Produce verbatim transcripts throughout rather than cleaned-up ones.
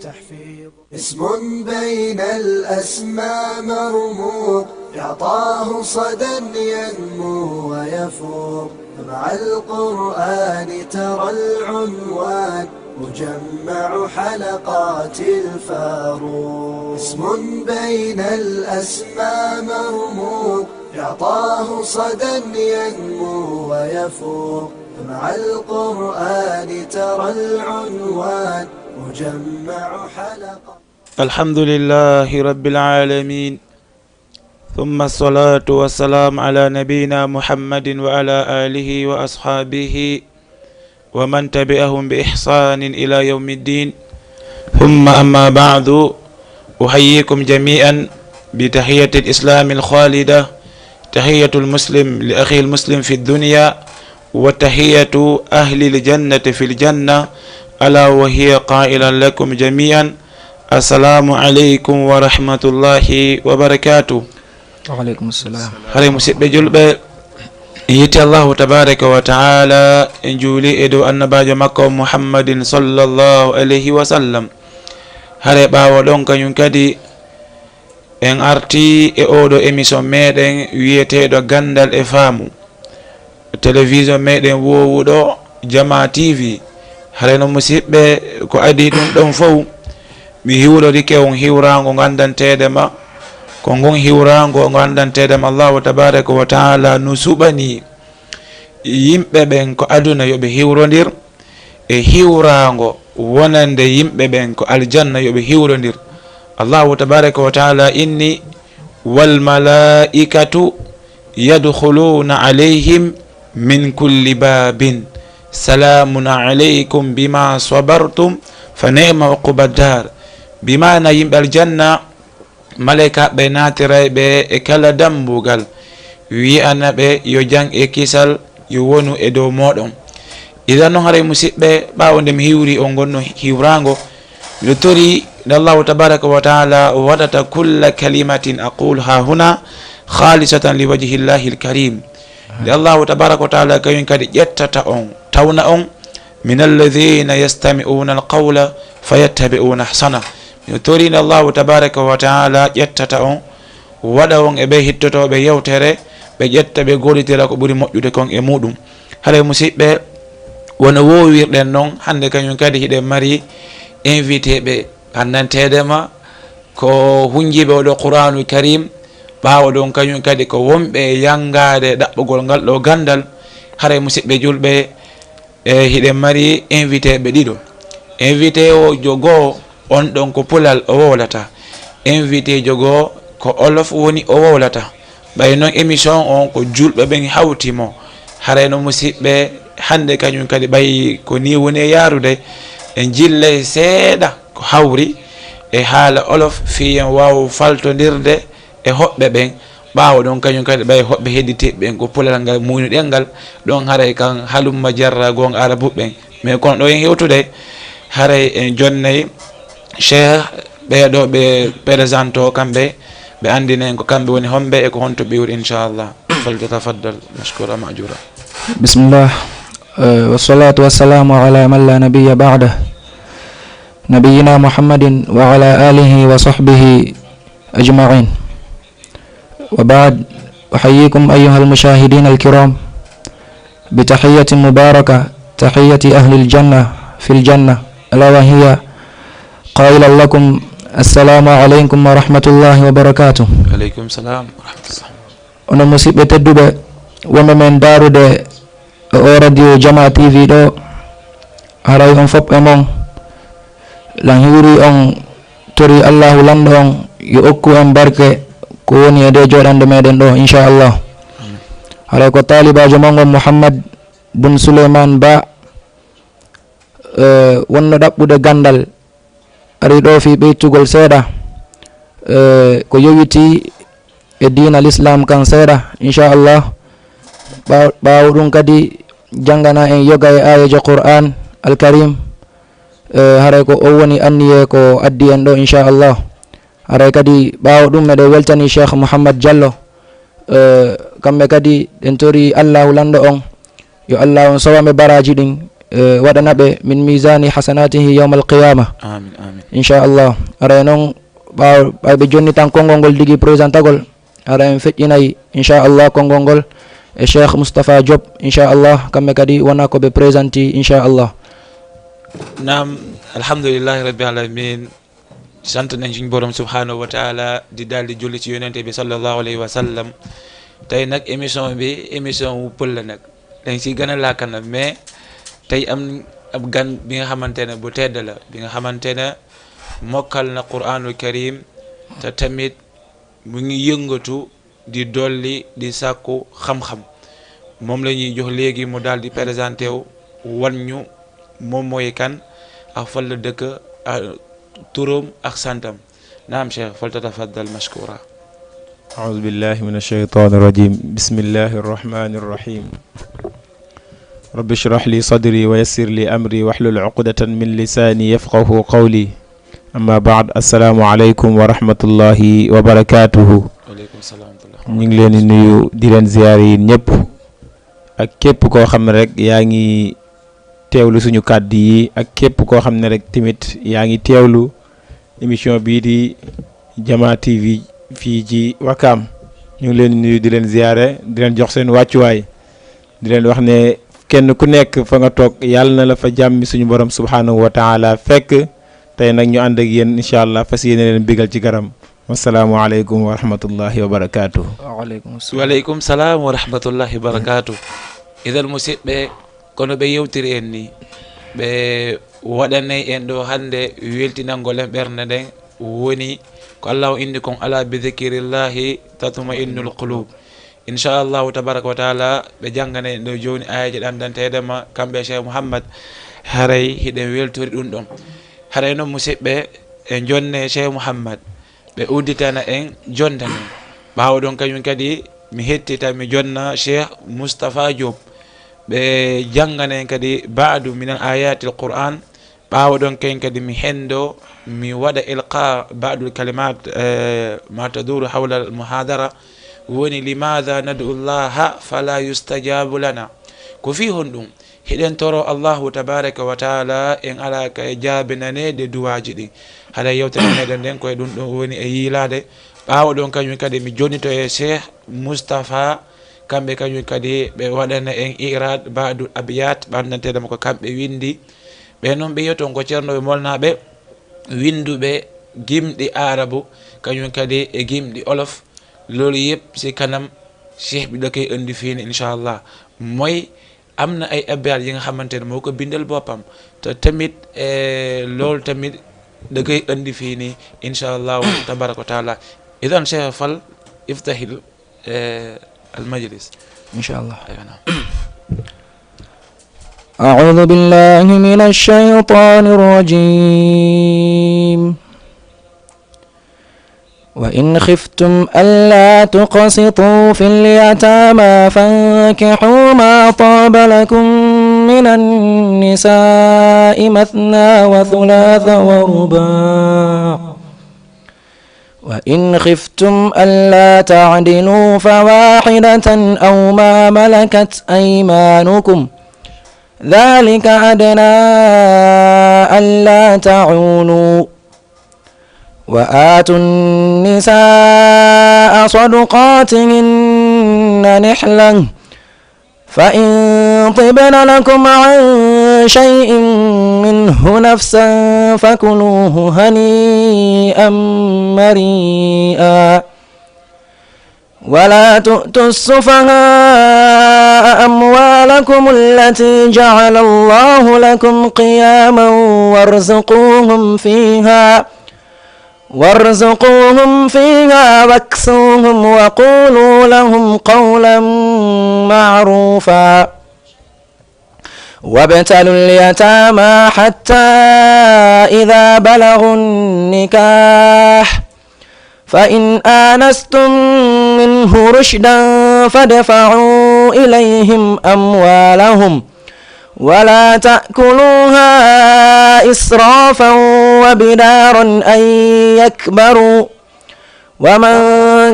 تحفيظ. اسم بين الأسماء مرموق، يعطاه صدى ينمو ويفوق. مع القرآن ترى العنوان، مجمع حلقات الفاروق. اسم بين الأسماء مرموق، يعطاه صدى ينمو ويفوق. مع القرآن ترى العنوان، مجمع حلقات. الحمد لله رب العالمين، ثم الصلاة والسلام على نبينا محمد وعلى آله وأصحابه ومن تبعهم بإحسان إلى يوم الدين. ثم أما بعد، أحييكم جميعا بتحية الإسلام الخالدة، تحية المسلم لأخيه المسلم في الدنيا، وتحية أهل الجنة في الجنة، ألا وهي قائلا لكم جميعا: السلام عليكم ورحمة الله وبركاته. Waaleykum salaam. Haray, musiɓɓe julɓe, en yetti Allahu tabaraka wa taala, en juuli e dow annabaajo makko Muhammadin sallallahu alayhi wa sallam. Haray, ɓaawo ɗon, kañum kadi en arti e oɗo émission meɗen wiyeteeɗo Gandal e Faamu, télévision meɗen wowuɗo Jama T V. Haray no, musiɓɓe, ko adii ɗum ɗon fow, mi hiwlorike on hiwraango nganndanteede ma. Ko ngon hiwraango nganndanteede ma Allahu tabaraka wa taala no suɓani yimɓe ɓen ko aduna yo ɓe hiwrondir, e hiwraango wonande yimɓe ɓen ko aljanna yo ɓe hiwrondir. Allahu tabaraka wa taala inni: والملائكة يدخلون عليهم من كل باب سلام عليكم بما صبرتم فنعم عقبى الدار. Bi maana, yimɓe aljanna, maleyka ɓe naatiray ɓe e kala dambugal, wi'ana ɓe yo jam e kisal yo wonu e dow mooɗon. Idan non, haray musiɓɓe, ɓaawo nde mi hiwri on ngonno hiwraango, miɗo tori nde Allahu tabaraka wa taala waɗata: كل كلمة أقولها هنا خالصة لوجه الله الكريم. Nde Allahu tabaraka wa taala kañum kadi ƴettata on, tawna on, من الذين يستمعون القول فيتبعون أحسنه. Miɗo tori nde Allahu tabaraka wa taala ƴettata on, waɗa on e ɓe hettotooɓe yewtere, ɓe ƴetta, ɓe gollitira ko ɓuri moƴƴude kon e muɗum. Haray musiɓɓe, wano wowirɗen non, hannde kañum kadi hiɗen mari invité ɓe nganndanteede ma ko hunjiiɓe oɗo Qur'aanul Kariim, ɓaawo ɗon kañum kadi ko wonɓe e yanngaade ɗaɓɓugol ngal ɗo ganndal. Haray musiɓɓe julɓe, e hiɗen mari invité ɓe ɗiɗo. Invité o jogo on ɗon ko pulal o wowlata. Invité jogo ko olof woni o wowlata. Ɓay non émission on ko julɓe ɓen hawti mo. Haray no musiɓɓe, hannde kañum kadi ɓay ko ni woni e yaarude, en jillay seeɗa ko hawri e haala olof fii en waaw faltondirde e hoɓɓe ɓen. Ɓaawo ɗon kañum kadi ɓay hoɓɓe hedditiiɓe ɓen ko pulal ngal muuynuɗen ngal, ɗon haray kan halumma jarra goonga arabu ɓen. Mais kono ɗo en hewtude, haray en jonnay Cheikh ɓeeɗo ɓe présente o kamɓe, ɓe anndina en ko kamɓe woni homɓe e ko honto ɓe woni, inchallah. فليتفضل مشكورا مأجورا. بسم الله. آه، والصلاة والسلام على من لا نبي بعده، نبينا محمد وعلى آله وصحبه أجمعين. وبعد، أحييكم أيها المشاهدين الكرام بتحية مباركة، تحية أهل الجنة في الجنة، ألا وهي قائلا لكم: السلام عليكم ورحمة الله وبركاته. Aleykum salam wa rahmatullah. Onon musiɓɓe tedduɓe, wonɓe men daarude e o radio Jama T V ɗo, haray on fop e mon, lan hiwri on, tori Allahu lanɗo on yo okku en barke ko woni e nde jooɗande meɗen ɗo, inchallah. Haray ko taalibaajo mon on Muhammad bun Suleyman Ba, eh, wonno ɗaɓɓude ganndal, ari ɗo fii ɓeytugol seeɗa, eh, ko yowiti e diina l'islam kan seeɗa, inchallah. Ɓaaw-, ɓaawo ɗum kadi janngana en yoga e aayeejo Qur'an Al Karim, eh, haray ko o woni anniye ko addi en ɗo, inchallah. Haray kadi ɓaawo ɗum meɗen weltani Cheikh Mouhammad Diallo, eh, kamɓe kadi ɗen tori Allahu lanɗo on, yo Allah on sowa ɓe baraaji ɗin, eh, waɗana ɓe min misani hasanatihi yawmal qiyama. Amin, amin. Inchallah, aray noon, ɓaaw ɓay ɓe jonni tan konngol ngol digi présentagol, ara en feƴƴinay inchallah konngol ngol e Cheikh Moustapha Diop, inchallah kamɓe kadi wona ko ɓe présenti inchallah. Naam, alhamdulillahi rabbil alamin. Sant nañ suñu borom subhanahu wa taala, di daal di julli ci yonente bi sallallahu alayhi wa sallam. Tey nag émission bi, émission wu pël la nag, dañ si gën a laakanam, mais tey am ab gan bi nga xamante ne bu tedd la, bi nga xamante ne mokkal na Quraanul Karim, te tamit mu ngi yëngatu di dolli di sàkku xam-xam. Moom la ñuy jox léegi mu daal di présenté wu, wan ñu moom mooy kan, ak fan la dëkk, ak turam ak santam. Naam Cheikh, fal tatafaddal mashkura. أعوذ بالله من الشيطان الرجيم. بسم الله الرحمن الرحيم. رب اشرح لي صدري ويسر لي أمري واحلل عقدة من لساني يفقه قولي. أما بعد، السلام عليكم ورحمة الله وبركاته. Waaleykum salaam wa rahmatullah. Ñu ngi leen di nuyu, di leen ziyaare yéen ñëpp, ak képp koo xam ne rek yaa ngi teewlu suñu kàddu yi, ak képp koo xam ne rek tamit yaa ngi teewlu émission bii di Jama T V fii ci Wakaam. Ñu ngi leen di nuyu, di leen ziyaare, di leen jox seen wàccuwaay, di leen wax ne kenn ku nekk fa nga toog, yàlla na la fa jàmmi suñu borom subhanahu wa taala fekk. Tey nag ñu ànd ak yéen, incha allah, fas yéene leen bégal ci garam. Wasalaamualeykum wa rahmatullahi wa barakaatu. Waaleykum salaam. Waaleykum salaam wa rahmatullahi wa barakaatu. Idan musidɓe, kono ɓe yewtiri en ni, ɓe waɗanay en ɗo hannde weltinangol en ɓernde nden, woni ko Allah o inni kon, "Ala bi dhikrillahi tatma'innul qulub." Inchallahu tabaraka wa taala, ɓe janngana en ɗo jooni ayaji ɗandanteɗe ma kamɓe Cheikh Mouhammad. Haray hiɗen weltori ɗum ɗon. Haray noon musidɓe, e jonne Cheikh Mouhammad, ɓe udditana en jonde nden. Ɓaawo ɗon kañum kadi mi hettita, mi jonna Cheikh Moustapha Diop, ɓe janngana en kadi baadu minal ayatil Qur'an. Ɓaawo ɗon kañum kadi mi henndo, mi waɗa ilqa baadul kalimat, eh, ma taduru hawla al muhadara, woni limaada nadu llaha fala yustajabu lana. Ko fii honɗum hiɗen toro Allahu tabaraka wa taala, en ala ka e jaabinaneede duwaaji ɗin? Haɗa yewtere meɗen nden koye ɗum ɗum woni e yiilaade. Ɓaawo ɗon kañum kadi mi jonnito e Cheikh Moustapha, kamɓe kañum kadi ɓe waɗana en irad baadu abiyat ɓandanteɗe mo ko kamɓe windi. Ɓe noon ɓe yewton ko ceernooɓe molnaaɓe winnduɓe gimɗi aarabu, kañum kadi e gimɗi olof. Loolu yëpp si kanam, Cheikh bi da koy indi fii nii, inchallah. Mooy am na ay abiyat yi nga xamante ne moo ko bindal boppam, te tamit, eh, loolu tamit da koy indi fii nii, inchallahu tabaraka wa taala. Idan Cheikh, fal iftahil, eh, al majlis. Inchallah. Aywa, naam. أعوذ بالله من الشيطان الرجيم. وإن خفتم ألا تقسطوا في اليتامى فانكحوا ما طاب لكم من النساء مثنى وثلاث ورباع، وإن خفتم ألا تعدلوا فواحدة أو ما ملكت أيمانكم، ذلك أدنى ألا تعولوا. وآتوا النساء صدقاتهن نحلة، فإن طبن لكم عن شيء منه نفسا فكلوه هنيئا مريئا. ولا تؤتوا السفهاء أموالكم التي جعل الله لكم قياما وارزقوهم فيها، وارزقوهم فيها واكسوهم وقولوا لهم قولا معروفا. وابتلوا اليتامى حتى إذا بلغوا النكاح فإن آنستم منه رشدا فادفعوا إليهم أموالهم ولا تأكلوها إسرافا وبدارا أن يكبروا، ومن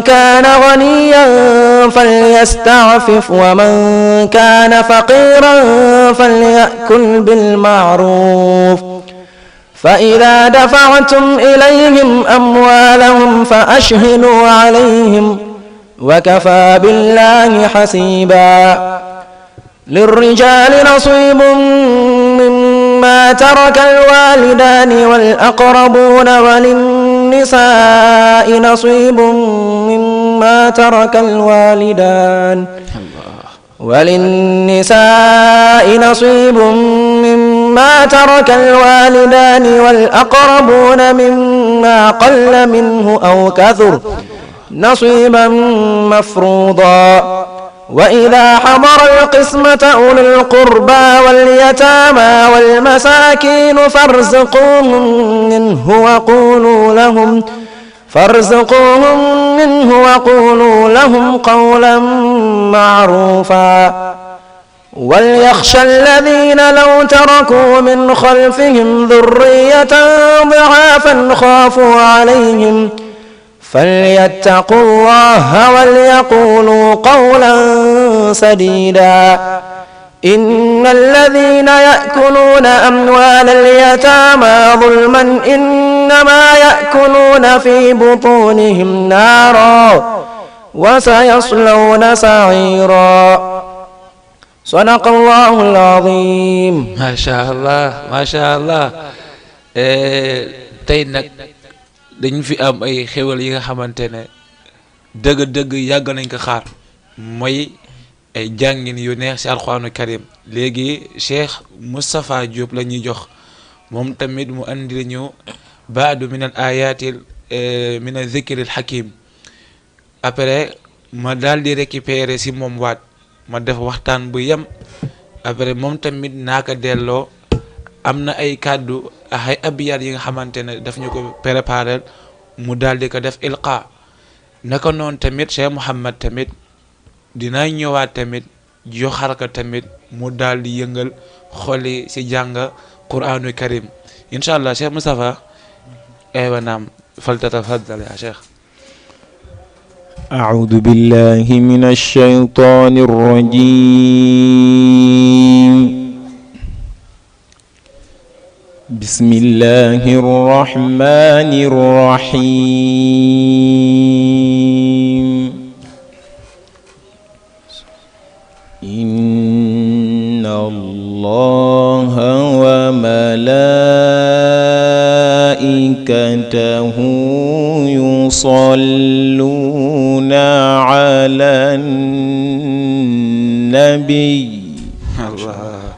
كان غنيا فليستعفف ومن كان فقيرا فليأكل بالمعروف، فإذا دفعتم إليهم أموالهم فأشهدوا عليهم وكفى بالله حسيبا. للرجال نصيب مما ترك الوالدان والأقربون، وللنساء نصيب مما ترك الوالدان، وللنساء نصيب مما ترك الوالدان والأقربون مما قل منه أو كثر، نصيبا مفروضا. وإذا حضر القسمة أولو القربى واليتامى والمساكين فارزقوهم منه وقولوا لهم، فارزقوهم منه وقولوا لهم قولا معروفا. وليخش الذين لو تركوا من خلفهم ذرية ضعافا خافوا عليهم فليتقوا الله وليقولوا قولا سديدا. إن الذين يأكلون أموال اليتامى ظلما إنما يأكلون في بطونهم نارا وسيصلون سعيرا. صدق الله العظيم. Macha Allah, macha Allah. Eh, tey nag dañu fi am ay xéwal yi nga xamante ne dëgg-dëgg yàgg nañ ko xaar, mooy ay jàngin yu neex ci Alquranu Karim. Léegi Cheikh Moustapha Diop la ñuy jox, moom tamit mu andi ñu baadu min al ayatil, eh, min al zikril hakim. Après ma daal di récupérer si moom waat, ma def waxtaan bu yem. Après moom tamit naa ko delloo, am na ay kàddu ak ay abiyaat yi nga xamante ne daf ñu ko préparer, mu daal di ko def ilqa. Naka noonu tamit Cheikh Mouhamed tamit dinaa ñëwaat tamit joxar ko tamit, mu daal di yëngal xol yi si jàng Quranu Karim, incha Allah. Cheikh Moustapha, aywa naam, فلتتفضل يا شيخ. أعوذ بالله من الشيطان الرجيم. بسم الله الرحمن الرحيم. إن الله وملائكته يصلون على النبي. Allah.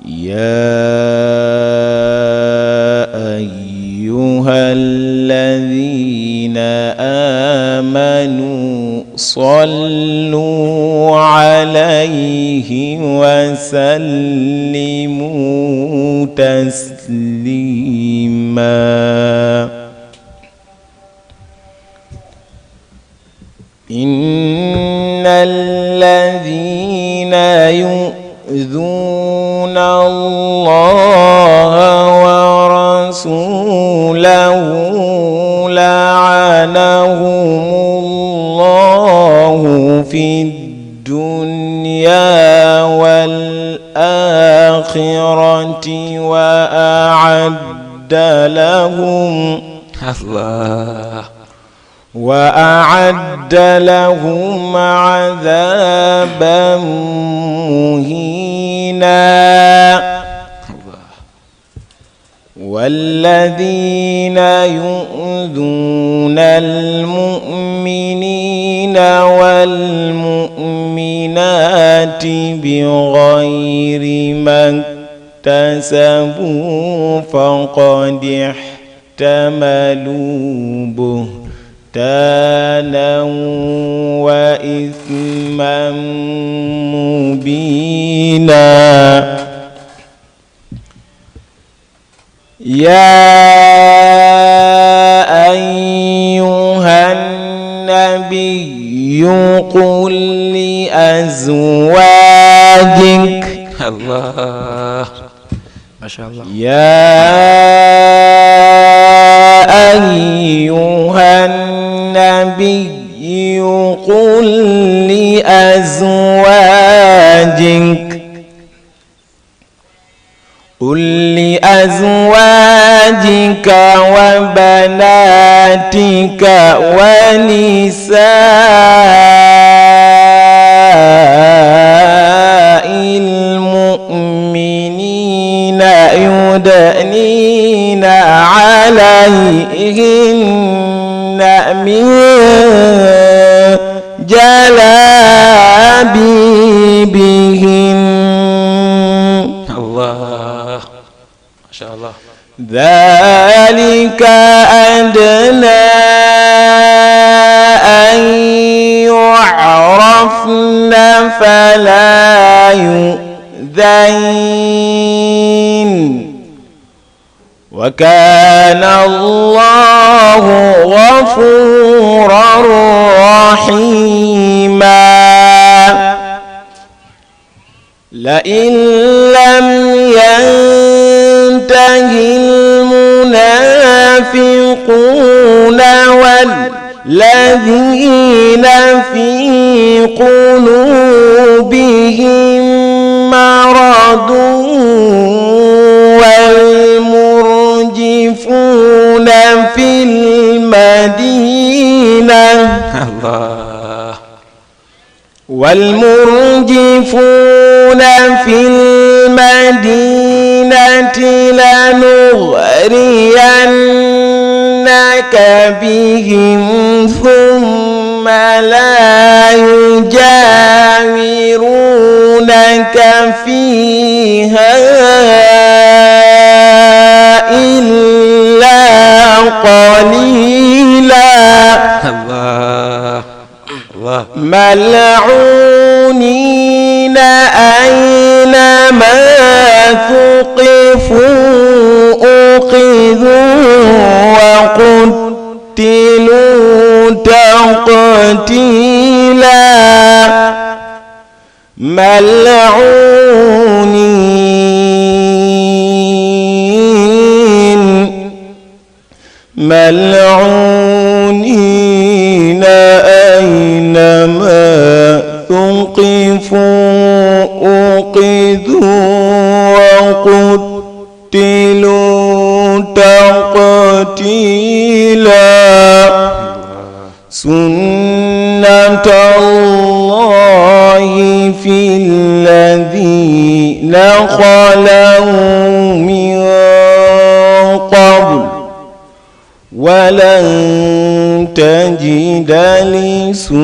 يا أيها الذين آمنوا صلوا عليه وسلموا تسليما. إن الذين يؤذون الله ورسوله لعنهم الله في الدنيا والآخرة وأعد لهم Allah. وأعد لهم عذابا مهينا. والذين يؤذون المؤمنين والمؤمنات بغير ما اكتسبوا فقد احتملوا بهتانا وإثما مبينا. يا أيها النبي قل لأزواجك Allah. Macha Allah. يا أيها النبي قل لأزواجك قل لأزواجك وبناتك ونساء المؤمنين يدنين عليهن من جلابيبهن. الله. ما شاء الله. ذلك أدنى أن يعرفن فلا يؤذين. وكان الله غفورا رحيما. لئن لم ينته المنافقون والذين في قلوبهم مرض والمرجفون في المدينة الله. والمرجفون في المدينة لنغرينك بهم ثم لا يجاورونك فيها إلا قليلا. الله. الله. ملعونين أينما ثقفوا أخذوا وقتلوا تقتيلا. ملعونين. ملعونين أينما ثقفوا أخذوا وقتلوا تقتيلا. سنة الله في الذين خلوا من قبل ولن تجد لسنة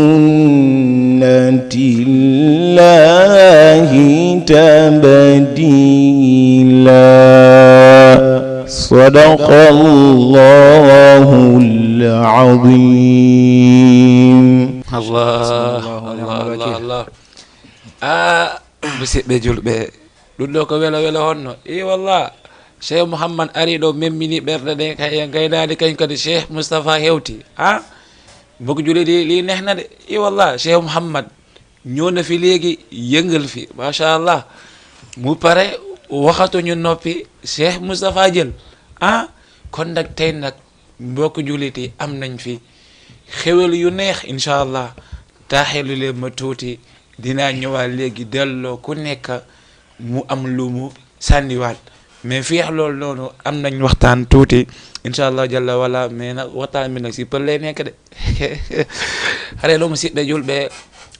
الله تبديلا. صدق الله العظيم. الله، الله، الله، الله. Ah, musidɓe julɓe, ɗum ɗo ko welo welo honno? I wallah, Cheikh Mouhammad ari ɗo, memmini ɓerɗe ɗen, kay en gaynaali kañum kadi. Cheikh Moustapha hewti, ah, mbokk jullit yi, lii neex na de. I wallah, Cheikh Mouhammad ñëw na fi léegi, yëngal fi, macha allah. Mu pare, waxatu ñu noppi, Cheikh Moustapha jël, ah. Kon nag, tey nag, mbokk jullit yi, am nañ fi xéwal yu neex, incha allah. Taaxelu leen ma tuuti, dinaa ñëwaat léegi, delloo ku nekk mu am lu mu sànniwaat. Mais fii ak loolu noonu, am nañ waxtaan tuuti, incha allah jalla wala. Mais nag, waxtaan bi nag si pël lay nekk de. Hare ɗo, musidɓe julɓe,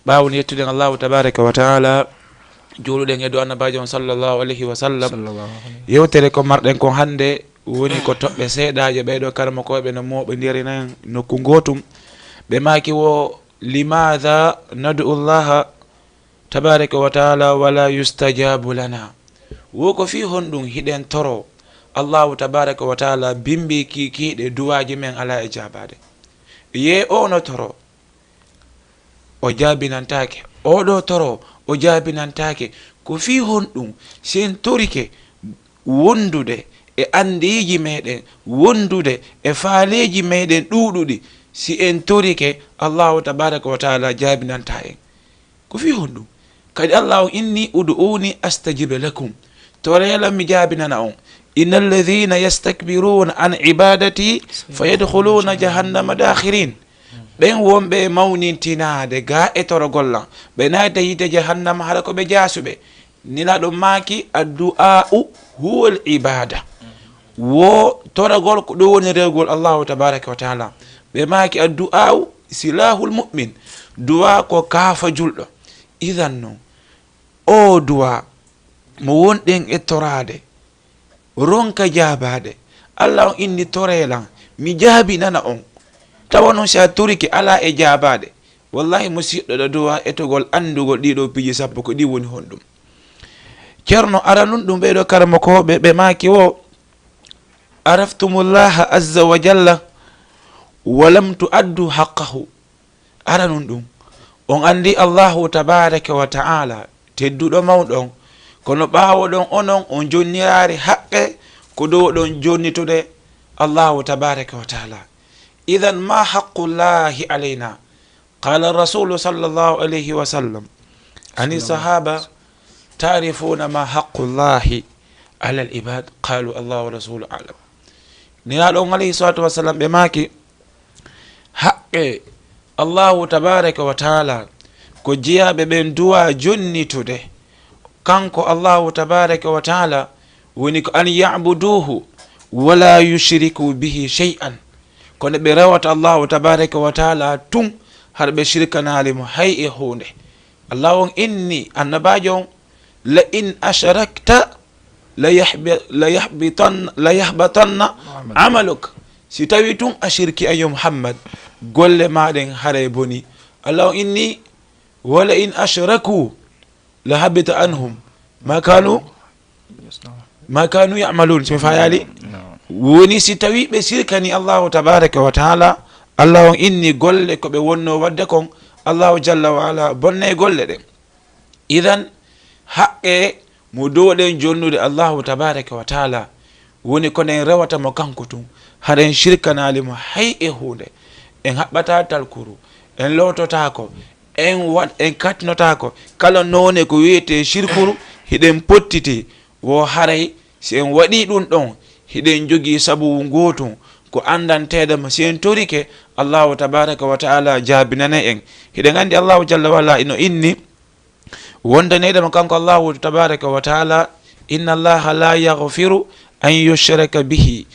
ɓaawo yettuden Allahu tabaraka wa taala, juuluɗen e dow Annabaajo on sallallahu alayhi wa sallam. Sallallahu alayhi. Yewtere ko marɗen ko hannde woni ko toɓɓe seeɗaaje, ɓee ɗo karamokooɓe no mooɓondirina en nokku gootum. Ɓe maaki wo, "Limaada nad'u Allaha tabaraka wa taala wala yustajabu lana?" Wo ko fii honɗum hiɗen toro Allahu tabaraka wa taala bimbi kiikiiɗe, duwaaji men alaa e jaabaade? Yee o no toro, o jaabinantaake. Oɗo toro, o jaabinantaake. Ko fii honɗum si en torike wondude e anndeeji meɗen, wondude e faaleeji meɗen ɗuuɗuɗi, si en torike, Allahu tabaraka wa taala jaabinanta en? Ko fii honɗum? Kadi Allah o inni, "Ud'uuni astajib lakum." Toree lan, mi jaabinana on. "Inna alladhina yastakbiruna an ibadati fayadkhuluna jahannama dakhirin." Ɓen wonɓe e mawnintinaade gaa e torogol lan, ɓe naata yiite jahannama hara ko ɓe jaasuɓe. Nelaaɗo maaki, "Addu'aa'u huwal ibaada." Wo toragol ko ɗum woni rewgol Allahu tabaaraka wa taala. Ɓe maaki, "Addu'aa'u silahul mu'min." Du'a ko kaafa julɗo. Idan non, o du'a mo wonɗen e toraade, ronka jaabaade. Allah on inni, "Toree lan, mi jaabinana on." Tawa non si a torike alaa e jaabaade. Wallahi, musiɗɗo, ɗo du'a etogol anndugol ɗiɗo piiji sappo ko ɗi woni honɗum. Ceerno aranun ɗum ɓeyɗo karamokooɓe, ɓe maaki wo, "Araftumullaha azza wa jalla wa lam tu'addu haqqahu." Aranun ɗum, on anndi Allahu tabaaraka wa ta'ala, tedduɗo mawɗo on, kono ɓaawo ɗon onon on jonniraari haqqe ko dow ɗon jonnitude Allahu tabaaraka wa ta'ala. Idan, ma haqqullahi alayna? Qala rasulu sallallahu alayhi wa sallam, ani sahaba, "Ta'rifuna ma haqqullahi ala al-ibad?" Qalu, "Allahu wa rasulu a'lam." Nelaaɗo on alayhi salatu wa sallam, ɓe maaki, haqqe Allahu tabaaraka wa taala ko jeyaaɓe ɓen du'a jonnitude. Kanko Allahu tabaaraka wa taala woni ko an ya'buduhu wa la yushriku bihi shay'an. Kono ɓe rewata Allahu tabaaraka wa taala tun, har ɓe shirkanaali mo hay e huunde. Allah on inni annabaajo on, "La in ashrakta la yahbi-, la yahbitan-, la yahbatanna amaluk." Si tawi tun a shirki, ayo Muhammad, golle ma ɗen haray boni. Allah on inni, "Wa la in ashraku la habita anhum ma kanu, ma kanu ya'malun." Si mi fayaali? Woni si tawi ɓe shirkani Allahu tabaaraka wa taala, Allah on inni golle ko ɓe wonno wadde kon, Allahu jalla wa ala bonnay golle ɗen. Idan, haqqe mo dow ɗen jonnude Allahu tabaaraka wa taala woni ko en rewata mo kanko tun, haren shirkanaali mo hay e huunde. En haɓɓata talkuru, en loototaako, en waɗ-, en katnotaako kala noone ko wiyetee shirkuru, hiɗen pottiti wo haray si en waɗii ɗun ɗon, hiɗen jogii sababu ngootun ko anndanteede mo, si en torike, Allahu tabaaraka wa taala jaabinanay en. Hiɗen anndi Allahu jalla wa ala ino inni, wondaneede mo kanko Allahu tabaaraka wa taala, "Inna Allaha la yaghfiru an yushraka bihi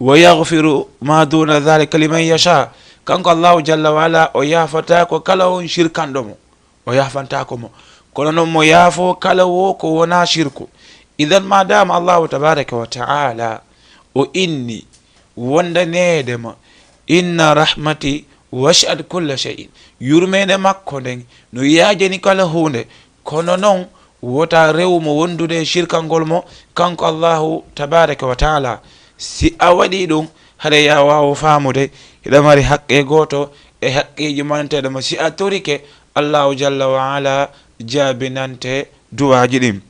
wa yaghfiru ma duna dhalika liman yasha." Kanko Allahu jalla wa ala, o yaafataa ko kala on shirkanɗo mo, o yaafantaako mo. Kono non mo yaafo kala wo ko wonaa shirku. Idan, ma dama Allahu tabaaraka wa taala o inni wondaneede ma, "Inna rahmati wasi'at kulla shay'in." Yurmeende makko nden no yaajani kala huunde. Kono non, wota rewu mo wondude e shirkangol mo, kanko Allahu tabaaraka wa taala. Si a waɗii ɗum, haɗa ya waawo faamude, hiɗa mari haqqe gooto e haqqeeji manteeɗo mo. Si a torike, Allahu jalla wa ala jaabinante duwaaji ɗin.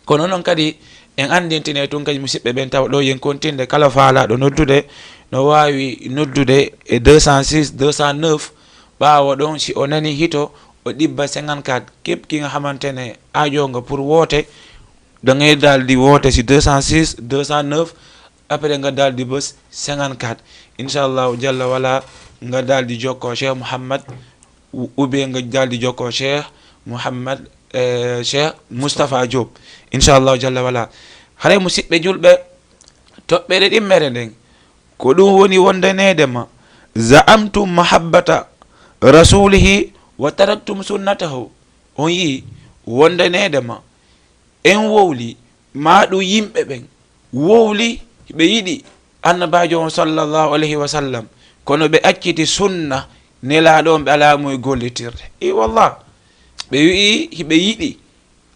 Kono non kadi, en anndintine tun kadi, musiɓɓe ɓen, tawa ɗo yen kontinde, kala faalaaɗo noddude, no waawi noddude e deux cent six, deux cent neuf. Ɓaawo ɗon, si o nani hito, o ɗibba cinquante-quatre. Képp ki nga xamante ne aajo nga pour woote, da ngay daal di woote si deux cent six, deux cent neuf, après nga daal di bës cinquante-quatre. Inchallahu jalla wala, nga daal di jokkoo Cheikh Mouhammad, ou, ou bien nga daal di jokkoo Cheikh Mouhammad, eh, Cheikh Moustapha Diop. Inchallahu jalla wala. Haray, musiɓɓe julɓe, toɓɓere ɗimmere nden, ko ɗum woni wondaneede ma, "Za'amtum mahabbata rasulihi wa taraktum sunnatahu." On yii wondaneede ma, en wowli, maa ɗum yimɓe ɓen wowli, ɓe yiɗi annabaajo on sallallahu alayhi wa sallam, kono ɓe acciti sunna nelaaɗo on, ɓe alaa mo e gollitirde. I wallah, ɓe wi'i hiɓe yiɗi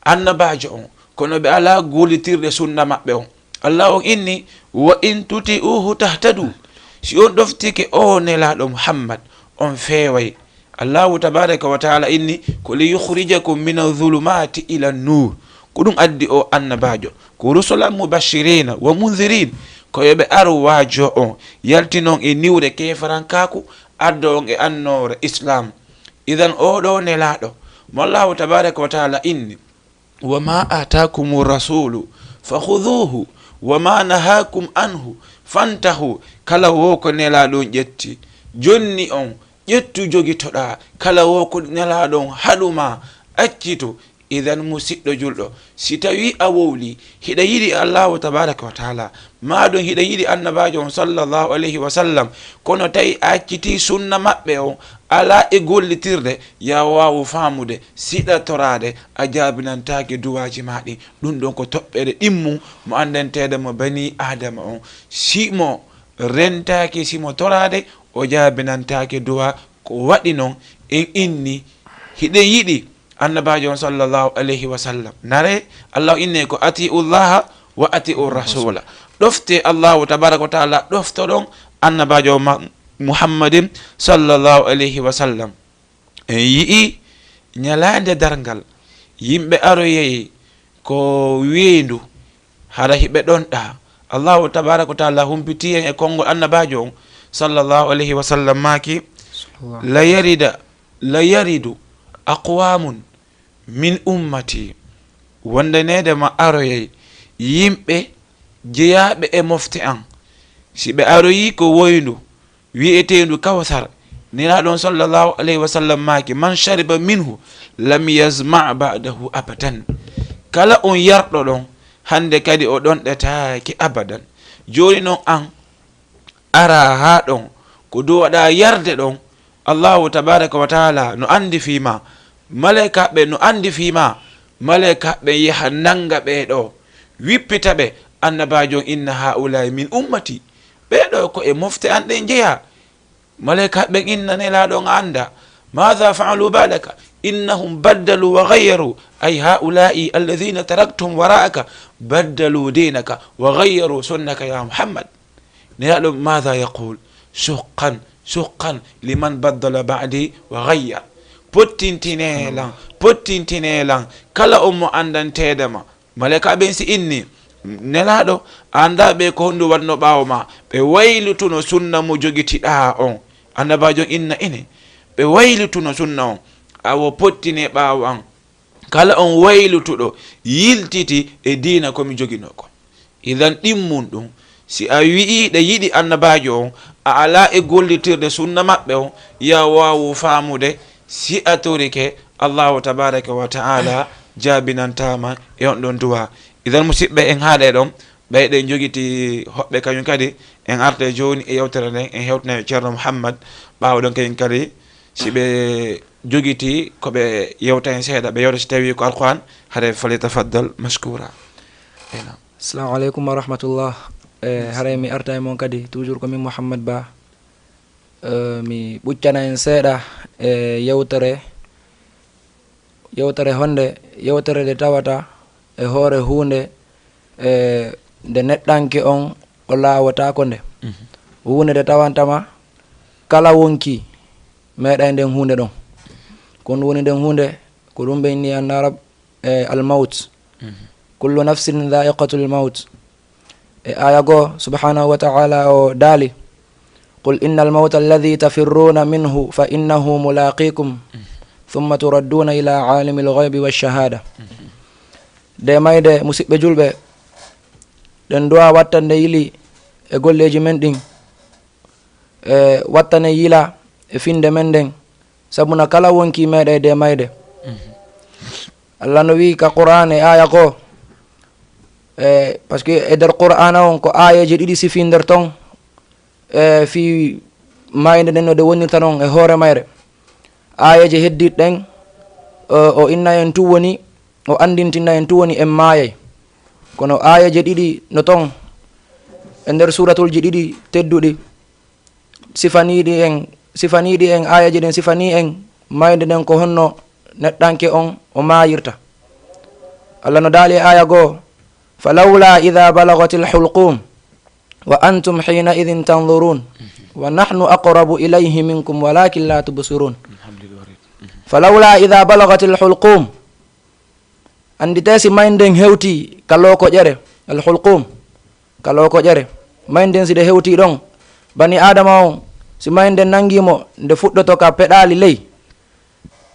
annabaajo on, kono ɓe alaa gollitirde sunna maɓɓe on. Allah on inni, "Wa in tuti'uhu tahtadu." Si on ɗoftike o nelaaɗo Muhammad, on feeway. Allahu tabaraka wa taala inni ko, "Li yukhrijakum min adh-dhulumati ila an-nur." Ko ɗum addi o annabaajo. Ko rusulan mubashirina wa mundhirin. Ko yo ɓe ar waajo on, yaltinon e niwre keefarankaaku, addo on e annoore Islam. Idan, oɗo nelaaɗo mo Allahu tabaraka wa taala inni, "Wa ma atakumu rasulu fakhuduhu, wa ma nahakum anhu fantahu." Kala wo ko nelaaɗo on ƴetti, jonni on, ƴettu, jogitoɗaa. Kala wo ko nelaaɗo on haɗuma, accitu. Idan, musiɗɗo julɗo, si tawi a wowli, hiɗa yiɗi Allahu tabaraka wa taala, maa ɗum hiɗa yiɗi annabaajo on sallallahu alayhi wa sallam, kono tawi a acciti sunna maɓɓe on, alaa e gollitirde, ya waawu faamude, siɗa toraade, a jaabinantaake duwaaji maa ɗin. Ɗum ɗon ko toɓɓere ɗimmu mo anndanteede mo banii Aadama on. Si mo rentaaki, si mo toraade, o jaabinantaake duwaa. Ko waɗi non, en inni, hiɗen yiɗi annabaajo on sallallahu alayhi wa sallam. Nare, Allah inne ko: "Atiu llaha wa atiu rasula." Ɗofte Allahu tabaraka wa taala, ɗoftoɗon annabaajo ma-, Muhammadin sallallahu alayhi wa sallam. En yi'i ñalaande darngal, yimɓe aroyay ko weendu, hara hiɓe ɗonɗa. Allahu tabaraka wa taala humpiti en e konngol annabaajo on sallallahu alayhi wa sallam, maaki: "La yarida, la yaridu aqwamun min ummati." Wondaneede ma aroyay yimɓe jeyaaɓe e mofte an. Si ɓe aroyi ko woyndu wi'eteendu Kawsar, Nelaaɗo on sallallahu alayhi wa sallam maaki: "Man shariba minhu lam yazma ba'dahu abadan." Kala on yarɗo ɗon, hannde kadi o ɗonɗetaake abadan. Jooni non an, ara haa ɗon, ko duwaɗa yarde ɗon, Allahu tabaraka wa taala no anndi fii ma, malaykaaɓe no anndi fii ma, malaykaaɓe yaha nannga ɓee ɗo, wippita ɓe, annabaajo on inna: "Haa'ulaa'i min ummati." Ɓee ɗo ko e mofte an ɗen jeyaa. Malaykaaɓe ɓen inna Nelaaɗo on a annda. "Maadha fa'alu ba'daka? Innahum baddalu wa ghayyaru, ay haa'ulaa'i alladhina taraktum wara'aka, baddalu dinaka wa ghayyaru sunnaka ya Muhammad." Nelaaɗo, maadha yaqul? Suhqan, suhqan liman baddala ba'di wa ghayyar. Pottintinee lan, pottintinee lan, kala on mo anndanteede ma. Malaykaaɓe ɓen si inni, Nelaaɗo, a anndaa ɓe ko honɗum waɗno ɓaawo ma? Ɓe waylutuno sunna mo jogitiɗaa on. Annabaajo inna ine, ɓe waylutuno sunna on, awo pottinee ɓaawo an. Kala on waylutuɗo, yiltiti e diina ko mi joginoo kon. Idan, ɗimmun ɗum, si a wi'i ɗa yiɗi annabaajo on, a alaa e gollitirde sunna maɓɓe on, ya waawu faamude, si a torike Allahu tabaraka wa ta'ala, jaabinantaama e on ɗon duwaa. Idan, musiɓɓe, en haaɗay ɗon, ɓay ɗen jogiti hoɓɓe kañum kadi, en artay jooni e yewtere nden, en hewtina e Ceerno Muhammad, ɓaawo ɗon kañum kadi, si ɓe jogiti ko ɓe yewta hen seeɗa, ɓe yewta si tawi ko Alquran, hare falyatafaddal mashkura. Ena. Assalamu aleykum wa rahmatullah. E, haray mi arta e mon kadi, toujours ko min Mouhammad Ba. E, mi ɓuccana en seeɗa e yewtere, yewtere honde, yewtere nde tawata e hoore huunde, e, nde neɗɗanke on o laawotaako nde. Mhm. Huunde nde tawantama kala wonki meeɗay nden huunde ɗon. Ko ɗum woni nden huunde, ko ɗum ɓe inni an Arab, e, al-mawt. Mhm. Kullu nafsin dha'iqatul mawt. E aya goo, subhanahu wa ta'ala o daali: "Qul innal mawta alladhi tafirruna minhu fa innahu mulaqikum, thumma turadduna ila alimil ghaybi wash shahada." Mhm. Nde mayde, musiɓɓe julɓe, ɗen duwa wattande yili e golleeji men ɗin, e wattane yila e finde men nden, sabuna kala wonki meeɗay nde mayde. Mhm. Allah no wi'i ka Qur'an e aya goo, e, parce que e nder Qur'ana on ko ayeeje ɗiɗi sifi nder ton, e, fii mayde nden no nde wonirta non e hoore mayre. Ayeeje heddiiɗe ɗen, o, o inna en tun woni, o anndintinna en tun woni en maayay. Kono ayeeje ɗiɗi no ton e nder suratulji ɗiɗi tedduɗi, sifaniiɗi en, sifaniiɗi en, ayeeje ɗen sifanii en mayde nden ko honno neɗɗanke on o maayirta. Allah no daali e aya goo: "Falawla idha balagatil hulqum, wa antum hina idhin tanzurun, wa nahnu aqrabu ilayhi minkum, walakin la tubsirun." Falawla idha balagatil hulqum. Annditee si mayde nden hewti ka lookoƴere, al hulqum, ka lookoƴere. Mayde nden si nde hewti ɗon, bani Aadama on, si mayde nden nangi mo, nde fuɗɗoto ka peɗaali ley.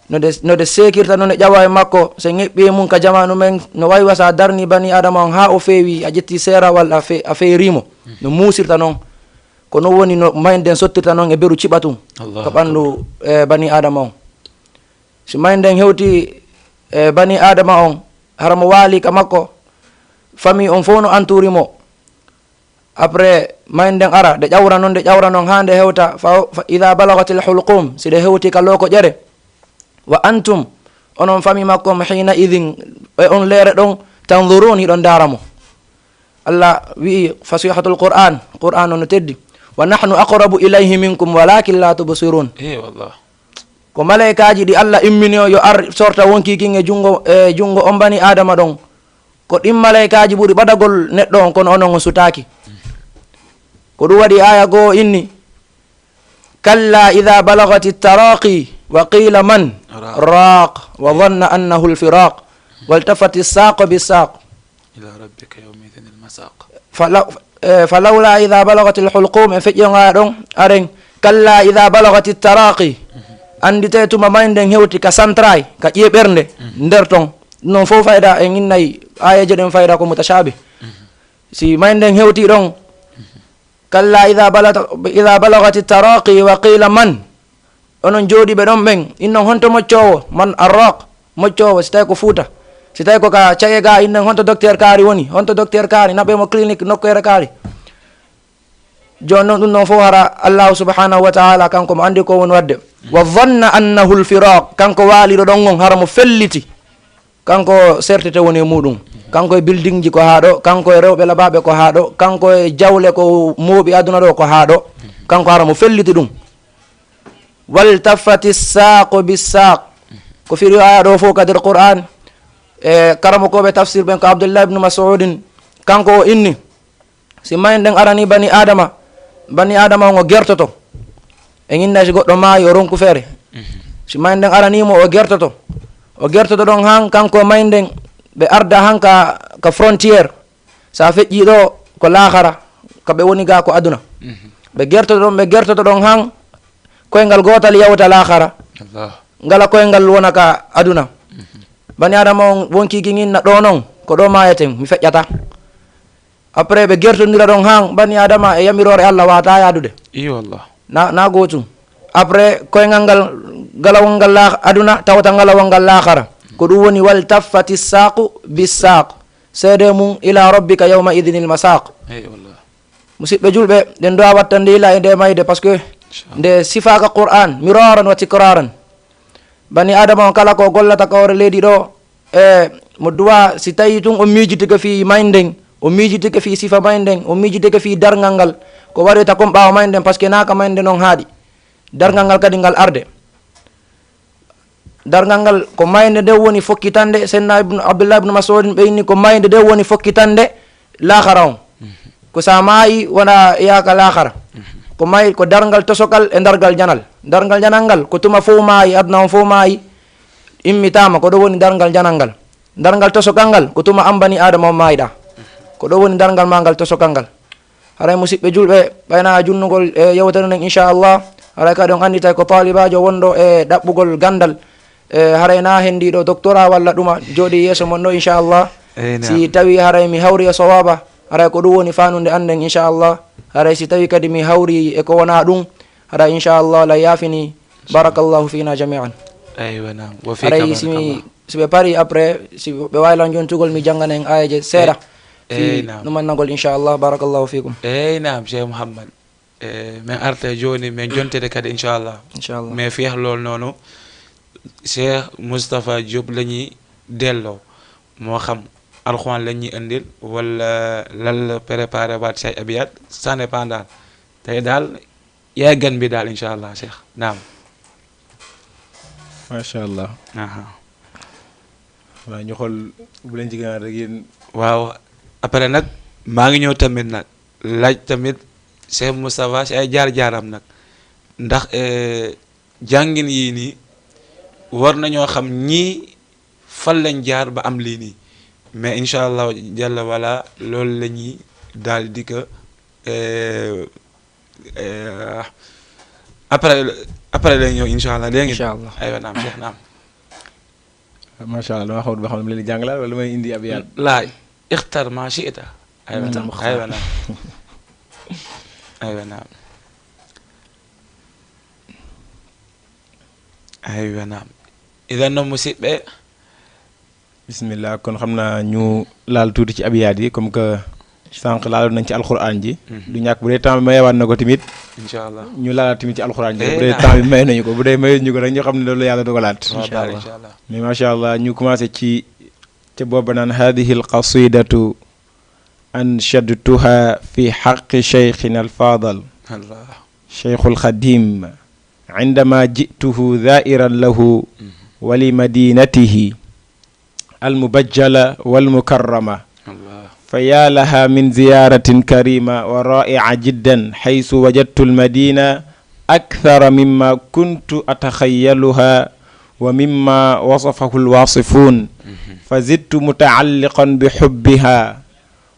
No nde, no nde seekirta, no nde ƴawa e makko, se ŋeɓɓi e mum ka jamaanu men, no waywa sa darni bani Aadama on haa o feewi, a ƴetti seerawal, a fe-, a feeri mo. No muusirta non. Ko non woni no mayde nden sottirta non e beru ciɓa tun. Allahu ka ɓanndu, akbar. E, bani Aadama on. Si mayde nden hewti e bani Adama on, hara mo waali ka makko, famille on fof no antuuri mo. Après, mayde nden ara, nde ƴawra non, nde ƴawra non, haa nde hewta, fa, fa, "Idha balagatil hulqum", si nde hewti ka looko ƴere, "wa antum", onon famille makko on, "hina idhin", e on leere ɗon, "tanzurun", hiɗon ndaara mo. Allah wi'i fasihatul Qur'an, Qur'an on no teddi, "Wa nahnu aqrabu ilayhi minkum walakin la tubsirun." Eh, wallah. Ko malaykaaji ɗi Allah immini o yo ar sorta wonkii kin e jungo, e jungo on bani Adama ɗon. Ko ɗin malaykaaji ɓuri ɓadagol neɗɗo on, kono onon on sutaaki. Ko ɗum waɗi aya goo inni, "Kalla idha balagati taraqi wa qila man raq wa dhanna annahu al-firaq waltafati saqu bi saq." Ila rabbika yawma idhin al-masaq. Falaw-, eh, falawla idha balagatil hulqum, en feƴƴi on aya ɗon, aren, "Kalla idha balagatit taraqi." Andite tuma may nden hewti ka santray, ka ƴeeɓernde, nder ton. Non fof fayda en innay, ayeje ɗen fayda ko mutashabi. Si may nden hewti ɗon, "Kalla idha balata-, idha balagatit taraqi wa qila man." Onon jooɗiiɓe ɗon ɓen, innon honto moccoowo, man arraq, moccoowo, si tawi ko Fuuta. Si tawi ko ka caye ga, innen honto docteur kaari woni, honto docteur kaari, naɓe mo clinique nokkeere kaari. Jooni non ɗum non fof hara Allahu subhanahu wa ta'ala kanko mo anndi ko woni waɗde. Wa dhanna annahu al-firaq, kanko waaliɗo ɗon on hara mo felliti. Kanko sertete woni e muɗum. Kanko e buildingji ko haa ɗo, kanko e rewɓe labaaɓe ko haa ɗo, kanko e jawle ko mooɓi aduna ɗo ko haa ɗo. Kanko hara mo felliti ɗum. "Waltafati saqu bi saq." Ko firi aya ɗo fof ka nder Qur'an. E karamokooɓe tafsir ɓen ko Abdullah ibn Mas'udin. Kanko o inni, si mayen ɗen arani bani Adama, bani Adama on o gertoto. E inna si goɗɗo maayi o ronku feere. Si mayen ɗen arani mo o gertoto. O gertoto ɗon han kanko mayen ɗen ɓe arda han ka, ka frontière. Sa feƴƴi ɗo ko laakara, ka ɓe woni ga ko aduna. Mhm. Ɓe gertoto ɗon, ɓe gertoto ɗon han koyngal gootal yawta laakara. Allah. Ngala koyngal wona ka aduna. Mhm. Bani Adama on wonkii gin inna ɗo non, ko ɗo maayeten, mi feƴƴata. Après ɓe gertondira ɗon han bani Adama e yamiroore Allah wata yaadude. Iyo Allah. Na, na gootum. Après koyngal ngal, ngalawol ngal la-, aduna tawta ngalawol ngal laakara. Ko ɗum woni wal taffati saqu bi saq. Seede mum ila rabbika yawma idhinil masaq. Eyi wallah. Musidɓe julɓe, ɗen du'a wattande ila e nde mayde, parce que inchallah, nde sifaaka Qur'an miraran wa tikraran. Bani Adama on kala ko gollata ka hoore leydi ɗo, e mo du'a si tawi tun o miijitike fii maynden, o miijitike fii sifa maynden, o miijitike fii darngal ngal, ko waɗoyta kon ɓaawo maynden, parce que naaka maynden on haaɗi. Darngal ngal kadi ngal arde. Darngal ngal ko maayde nden woni fokkitande, Seydina Ibn, Abdullah ibn Mas'udin ɓe inni ko maayde nden woni fokkitande laakara on. Mhm. Ko sa maayi wona yaaka laakara. Mhm. Ko maayi ko darngal tosokal e darngal janal. Darngal janal ngal ko tuma fof maayi, aduna on fof maayi, immitaama, ko ɗo woni darngal janal ngal. Darngal tosokal ngal ko tuma an bani Adama on maayiɗa. Ko ɗo woni darngal ma ngal tosokal ngal. Haray musidɓe julɓe, ɓayna junnugol e yewtere nden inchallah. Haray kadi on annditay ko taalibaajo wonɗo e ɗaɓɓugol ganndal. E haray na henndiiɗo doctorat walla ɗuma jooɗi yeeso mon ɗo inchallah. Eyi, naam. Si tawi haray mi hawri e sowaba, haray ko ɗum woni fanude annden inchallah. Haray si tawi kadi mi hawri e ko wona ɗum, haray inchallah la yaafini. Barakallahu fina jami'an. Aywa, naam. Wa fika barakallah. Haray si mi, si ɓe pari après, si ɓe waawi lan jontugol, mi janngana en aayeeje seeɗa. Eyi, fii naam. Ɗumannagol inchallah. Barakallahu fikum. Eyi, naam, Cheikh Mouhammad. E, min arta jooni, min jontede kadi inchallah. Inchallah. Mais fiyah lool noonu, Cheikh Moustapha Diop la ñuy delloo. Moo xam Alxuraan la ñuy andil, wala lan la préparé waat say abiyat, ça dépend daal. Tey daal, yaa gan bi daal, inchallah, Cheikh. Naam. Macha Allah. Aha. Waaw, ñu xool bu leen ci gënaat rek yéen. Waaw, après nag, maa ngi ñëw tamit nag, laaj tamit Cheikh Moustapha si ay jaar-jaaram nag. Ndax, eh, jàngin yii nii, war nañoo xam ñii fan lañ jaar ba am lii nii. Mais inchallah jalla wala, loolu la ñuy daal di ko, eh, eh, après, après lay ñëw inchallah, dégg ngeen? Inchallah. Aywa, naam, Cheikh, naam. Macha Allah, dama xamul ba xam ne leen di jàngalaat wala lu may indi ab yaat. Laay, ixtar ma shi'ta. Aywa, naam, aywa, naam. Aywa, naam. Idan noon, musidɓe, Bismillah, kon xam naa ñu laal tuuti ci abiyaat yi, comme que sànq laaloon nañ ci alxuraan ji. Du ñàkk, bu dee temps bi mayewaat na ko tamit, incha allah, ñu laalaat tamit ci alxuraan ji, bu dee temps bi may nañu ko. Bu dee mayuñu ko rek, ñu xam ne loolu yàlla dogalaat. Incha allah. Mais macha allah, ñu commencé ci ca booba naan: "Hadihi alqasidatu anshadtuha fi haqqi shaykhina alfadal, shaykhul khadim, indama ji'tuhu za'iran lahu wa li madinatihi المبجلة والمكرمة. الله. فيا لها من زيارة كريمة ورائعة جدا، حيث وجدت المدينة أكثر مما كنت أتخيلها ومما وصفه الواصفون، فزدت متعلقا بحبها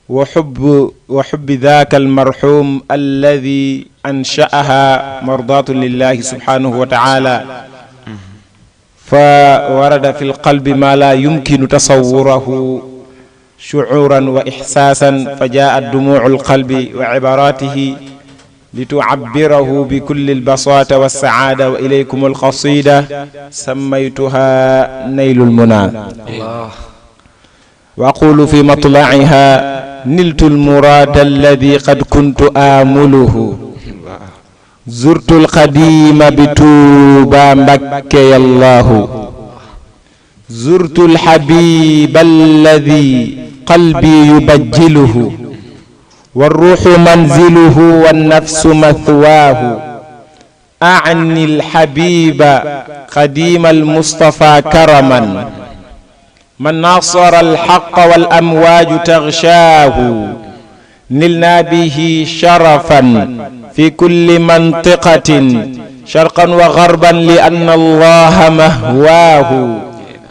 وحب، وحب ذاك المرحوم الذي أنشأها مرضاة لله سبحانه وتعالى. فورد في القلب ما لا يمكن تصوره شعورا وإحساسا، فجاءت دموع القلب وعباراته لتعبره بكل البساطة والسعادة. وإليكم القصيدة سميتها نيل المنى. الله. وأقول في مطلعها: نلت المراد الذي قد كنت آمله، زرت القديم بطوبى مبكي الله، زرت الحبيب الذي قلبي يبجله، والروح منزله والنفس مثواه. أعني الحبيب قديم المصطفى كرما، من ناصر الحق والأمواج تغشاه. نلنا به شرفا في كل منطقة، شرقا وغربا، لأن الله مهواه.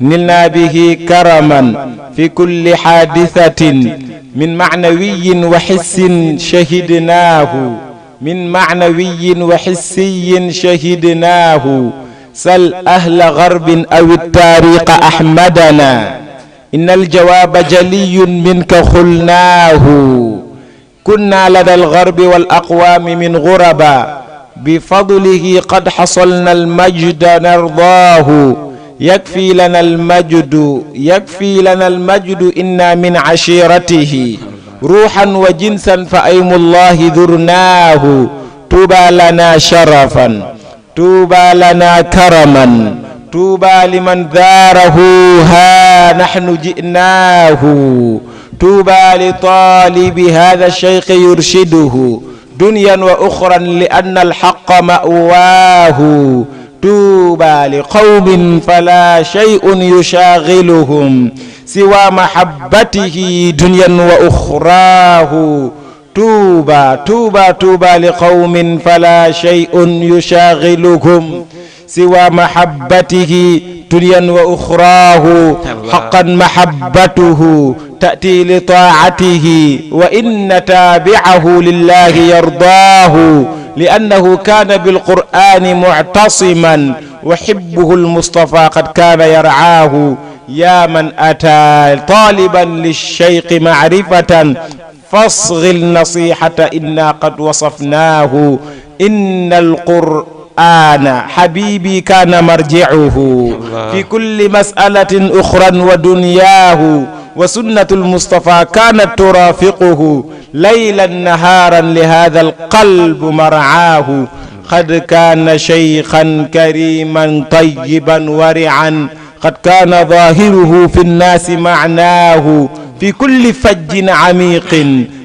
نلنا به كرما في كل حادثة، من معنوي وحس شهدناه، من معنوي وحسي شهدناه. سل أهل غرب أو الطريق أحمدنا، إن الجواب جلي منك قلناه. كنا لدى الغرب والأقوام من غربا، بفضله قد حصلنا المجد نرضاه. يكفي لنا المجد، يكفي لنا المجد، إنا من عشيرته، روحا وجنسا فأيم الله ذرناه. طوبى لنا شرفا، طوبى لنا كرما، طوبى لمن زاره ها نحن جئناه. طوبى لطالب هذا الشيخ يرشده دنيا وأخرى، لأن الحق مأواه. طوبى لقوم فلا شيء يشاغلهم سوى محبته دنيا وأخراه. طوبى، طوبى، طوبى لقوم فلا شيء يشاغلهم سوى محبته دنيا وأخراه. الله. حقا محبته تأتي لطاعته، وإن تابعه لله يرضاه، لأنه كان بالقرآن معتصما، وحبه المصطفى قد كان يرعاه. يا من أتى طالبا للشيخ معرفة، فاصغ النصيحة إنا قد وصفناه. إن القرآن حبيبي كان مرجعه، الله، في كل مسألة أخرى ودنياه، وسنة المصطفى كانت ترافقه ليلا نهارا، لهذا القلب مرعاه. قد كان شيخا كريما طيبا ورعا، قد كان ظاهره في الناس معناه، في كل فج عميق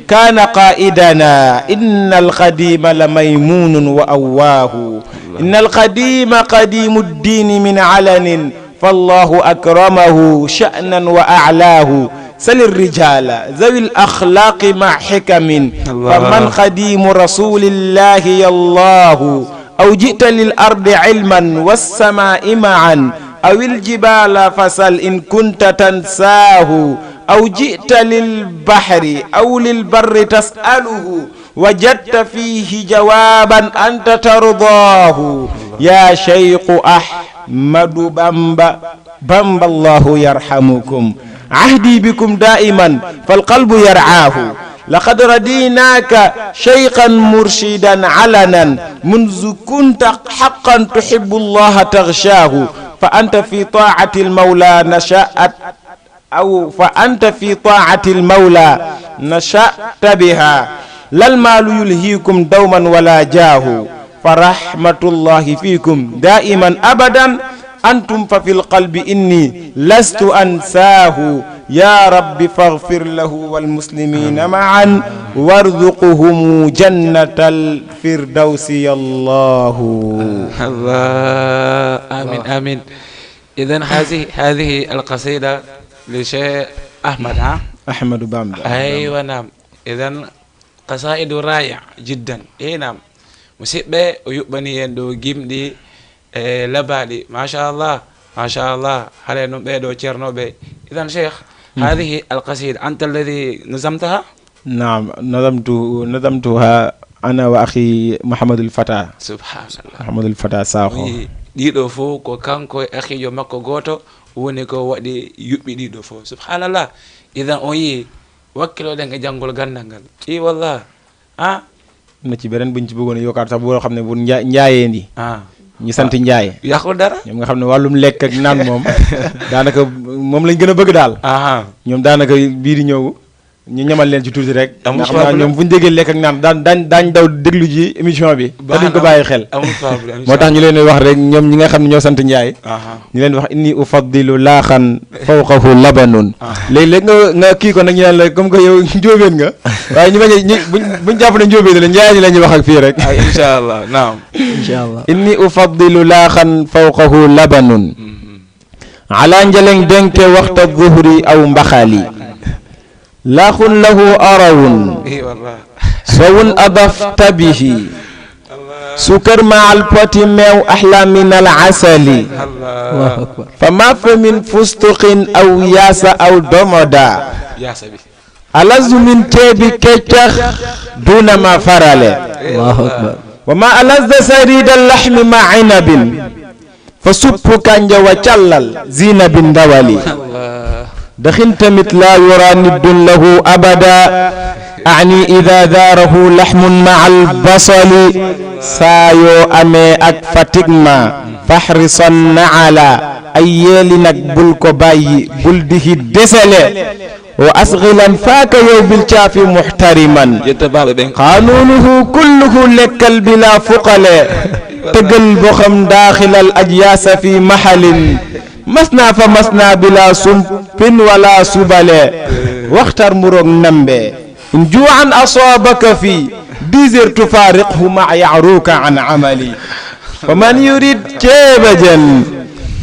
كان قائدنا. إن القديم لميمون وأواه، إن القديم قديم الدين من علن، فالله أكرمه شأنا وأعلاه. سل الرجال ذوي الأخلاق مع حكم، الله، فمن قديم رسول الله يا الله. أو جئت للأرض علما والسماء معا، أو الجبال فسل إن كنت تنساه، أو جئت للبحر أو للبر تسأله، وجدت فيه جوابا أنت ترضاه. يا شيخ أحمد بامبا، بامبا الله يرحمكم، عهدي بكم دائما فالقلب يرعاه. لقد رضيناك شيخا مرشدا علنا، منذ كنت حقا تحب الله تغشاه، فأنت في طاعة المولى نشأت أو فأنت في طاعة المولى نشأت بها، لا المال يلهيكم دوما ولا جاه، فرحمة الله فيكم دائما أبدا، أنتم ففي القلب إني لست أنساه، يا رب فاغفر له والمسلمين معا، وارزقهم جنة الفردوس يا الله. الله. آمين، آمين. إذن هذه، هذه القصيدة لشيخ أحمد، ها؟ Ahmadu Bamba. أيوة، نعم. إذن قصائد رائع جدا. إي، نعم. Musidɓe, o yuɓɓani en ɗo gimɗi e labaaɗi. Machallah, machallah. Hare noon ɓee ɗo ceernooɓe. إذن شيخ، هذه القصيدة أنت الذي نظمتها؟ نعم، نظمت، نظمتها أنا وأخي محمد الفتى. سبحان الله. محمد الفتى Sakho. Wi, ɗiɗo fof ko kanko e akhiijo makko gooto woni ko waɗi yuɓɓi ɗiɗo fof. Subhanallah. Idan o yi, wakkilo ɗen e janngol ganndal ngal. I wallah. Ah, Am na ci beneen buñ ci bëggoon a yokkaat sax, boo xam ne bu Nja- Njaayeen yi, ah. Ñu sant Njaay, Yàqul dara. Ñoom nga xam ne wàllum lekk ak naan moom, daanaka moom lañ gën a bëgg daal. Aha. Ñoom daanaka bii di ñëw ñu ñamal leen ci tuuti rek. Amul Ndax xam naa problème. Ñoom fu ñu déggee lekk ak naan daan daañ daañ daw déglu ji émission bi, te duñ ko baax na. Bàyyi xel. Amul problème, moo tax ñu leen di wax rek, ñoom ñi nga xam ne ñoo sant Njaay, aha, ñu leen wax: إني أفضل لاخا فوقه لبن. Ah. Léegi-léegi nga nga kii ko nag, ñu naan la comme que yow njóobeen nga, waaye ñu bañ a ñu buñ buñ jàpp ne njóobeen la, Njaay ñi la ñuy wax ak fii rek. Ah, incha allah, naam. Incha allah. إني أفضل لاخا فوقه لبن. على njaleŋ denke وقت الظهر أو mbaxali. لاخ له أرو سو أضفت به سكر مع البوت ميو أحلى من العسل. الله أكبر. فما فمن فستق أو ياس أو ضمدا. Yaasa bi. ألذ من ceebi keccax دون ما فرل. الله أكبر. وما ألذ سريد اللحم مع عنب. Fa suppu kanja wa callal Zinabin ndawali. Daxin tamit لا يرى ند له أبدا. أعني إذا ذاره لحم مع البصل. Saa yoo amee ak fatigue ma, فاحرصن على, ay yeeli nag, bul ko bàyyi, bul di xi desale. وأصغ لنفاك yow بالكاف محترما. Yetta baaɓe ɓen. قانونه كله lekkal bila fuqale. Tëggal boo xam داخل الأجياس في محل. مثنى فمثنى بلا سمب ولا سبل. Waxtar mburoog nambe. إن جوعا أصابك في dix heures تفارقه مع يعروك عن عمل. فمن يريد ceeba jen.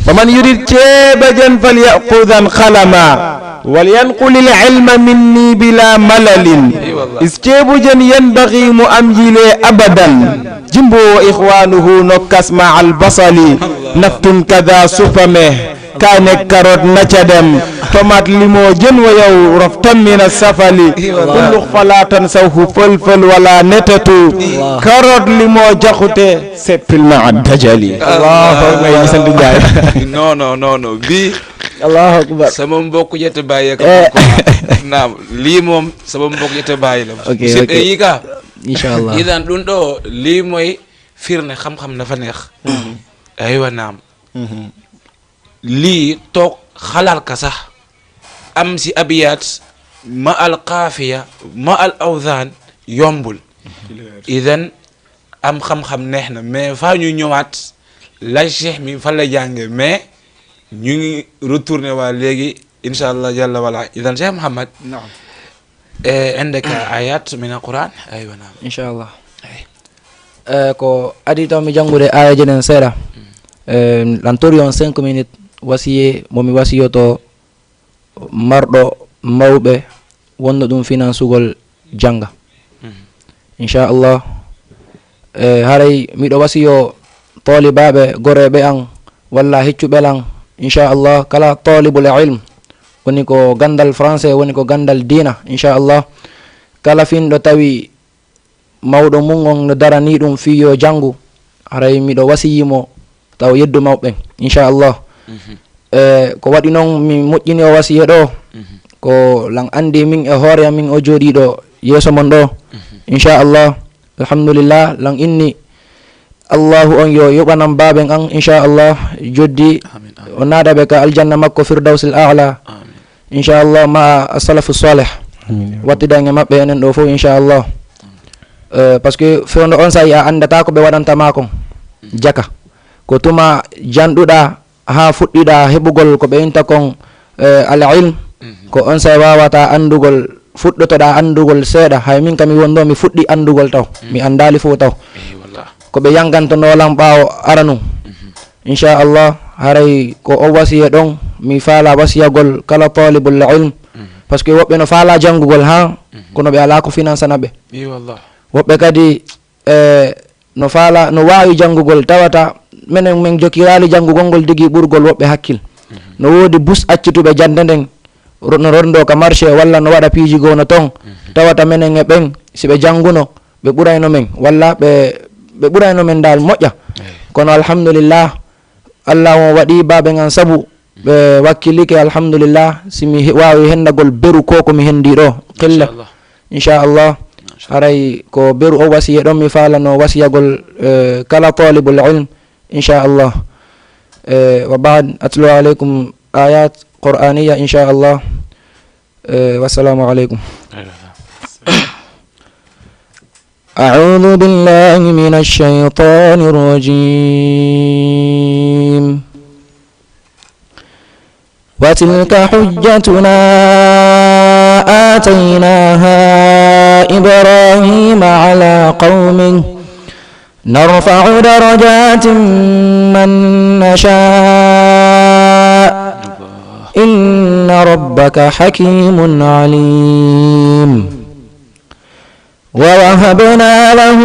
فمن يريد ceeba jen فليأخذن قلما. ولينقل العلم مني بلا ملل. Is ceebu jen ينبغي mu am yile أبدا. Jimbo وإخوانه nokkas مع البصل. نفت كذا supame. Kaane, carotte, na ca dem. Tomate, limon, jën wa yow, rof tam من السفل. Bul lux فلا تنسوه فلفل ولا نتة. Carotte, limon, jaxute, seppil مع الدجل. Allahu akbar. Ñu sant Njaay. Non, non, non, non. Bii, Allahu akbar. Sama mbokk jete bàyyi ko. Eh. Naam, lii moom sama mbokk jete bàyyi la. Ok, ok. Yi ka. Inchallah. Idan ɗum ɗo lii mooy firnde xam-xam dafa neex. Aywa, naam. Lii toog xalaat ka sax, am si abiyaat ma al qaafiya ma al awzaan yombul. Idan am xam-xam neex na, mais faa ñu ñëwaat laaj Cheikh mi fan la jàngee, mais ñu ngi retourné waa léegi, inchallah jalla wala. Idan Cheikh Mouhammad. Naam. E, عندك آيات من القرآن؟ Aywa, naam. Inchallah. Ay. Eh, ko adii taw mi janngude aayeeje ɗen seeɗa. Eh, lan tori on cinq minutes, wasiyee mo mi wasiyoto marɗo mawɓe wonno ɗum finansugol jannga. Inchallah. Eh, haray miɗo wasiyo toolibaaɓe goreeɓe an walla heccuɓe lan, inchallah, kala taalibul ilm, woni ko ganndal français, woni ko ganndal diina, inchallah. Kala finɗo tawi mawɗo mum on no daranii ɗum fii yo janngu, haray miɗo wasiyii mo taw yeddu mawɓe ɓen, inchallah. E, ko waɗi noon mi moƴƴini o wasiya ɗo, ko lan anndi min e hoore am min o jooɗiiɗo yeeso mon ɗo, inchallah. Alhamdulillah, lan inni Allahu on yo yoɓanam baaben an, inchallah, joddi. Amin, amin. O naada ɓe ka aljanna makko Firdawsil A'la. Amin. Inchallah, ma asalafu salih. Amin. Wattidan e maɓɓe enen ɗo fof, inchallah. Eh, parce que fewndo on sayi a anndata ko ɓe waɗanta ma kon. Jaka. Ko tuma janɗuɗa haa fuɗɗiɗa heɓugol ko ɓe inta kon, eh, al ilm. Mhm. Ko on sayi wawata anndugol, fuɗɗotoɗa anndugol seeɗa. Hay min kam mi wonno mi fuɗɗi anndugol taw. Mhm. Mi anndaali fof taw. Eh, wallah. Ko ɓe yangantono lan ɓaawo aranu. Mhm. Inchallah, haray ko o wasiya ɗon, mi faala wasiyagol kala talibul ilm. Mhm. Parce que woɓɓe no faala janngugol haa, mhm, kono ɓe alaa ko finansana ɓe. Ey wallah. Woɓɓe kadi, eh, no faala, no waawi janngugol, tawata menen men jokiraali janngugol ngol digi ɓurgol woɓɓe hakkil. Mhm. No woodi bus accituɓe jannde nden, ro-, no rondo ka marché walla no waɗa piiji goo no ton, mhm, tawata menen e ɓen, si ɓe jannguno, ɓe ɓurayno men, walla ɓe, ɓe ɓurayno men dal moƴƴa. Eey. Kono alhamdulillah, Allah on waɗi baaɓe ngan sabu ɓe wakkilike, alhamdulillah, si mi he-, waawi hendagol beru ko ko mi hendi ɗo. Qilla. Inchallah. Inchallah. Machallah. Haray ko beru o wasiya ɗon mi faalano wasiyagol, eh, kala talibul ilm, inchallah. Eh, wa baad, atlu alaykum ayat qur'aniya, inchallah. Eh, wassalamu alaykum. أعوذ بالله من الشيطان الرجيم. وتلك حجتنا آتيناها إبراهيم على قومه نرفع درجات من نشاء إن ربك حكيم عليم. ووهبنا له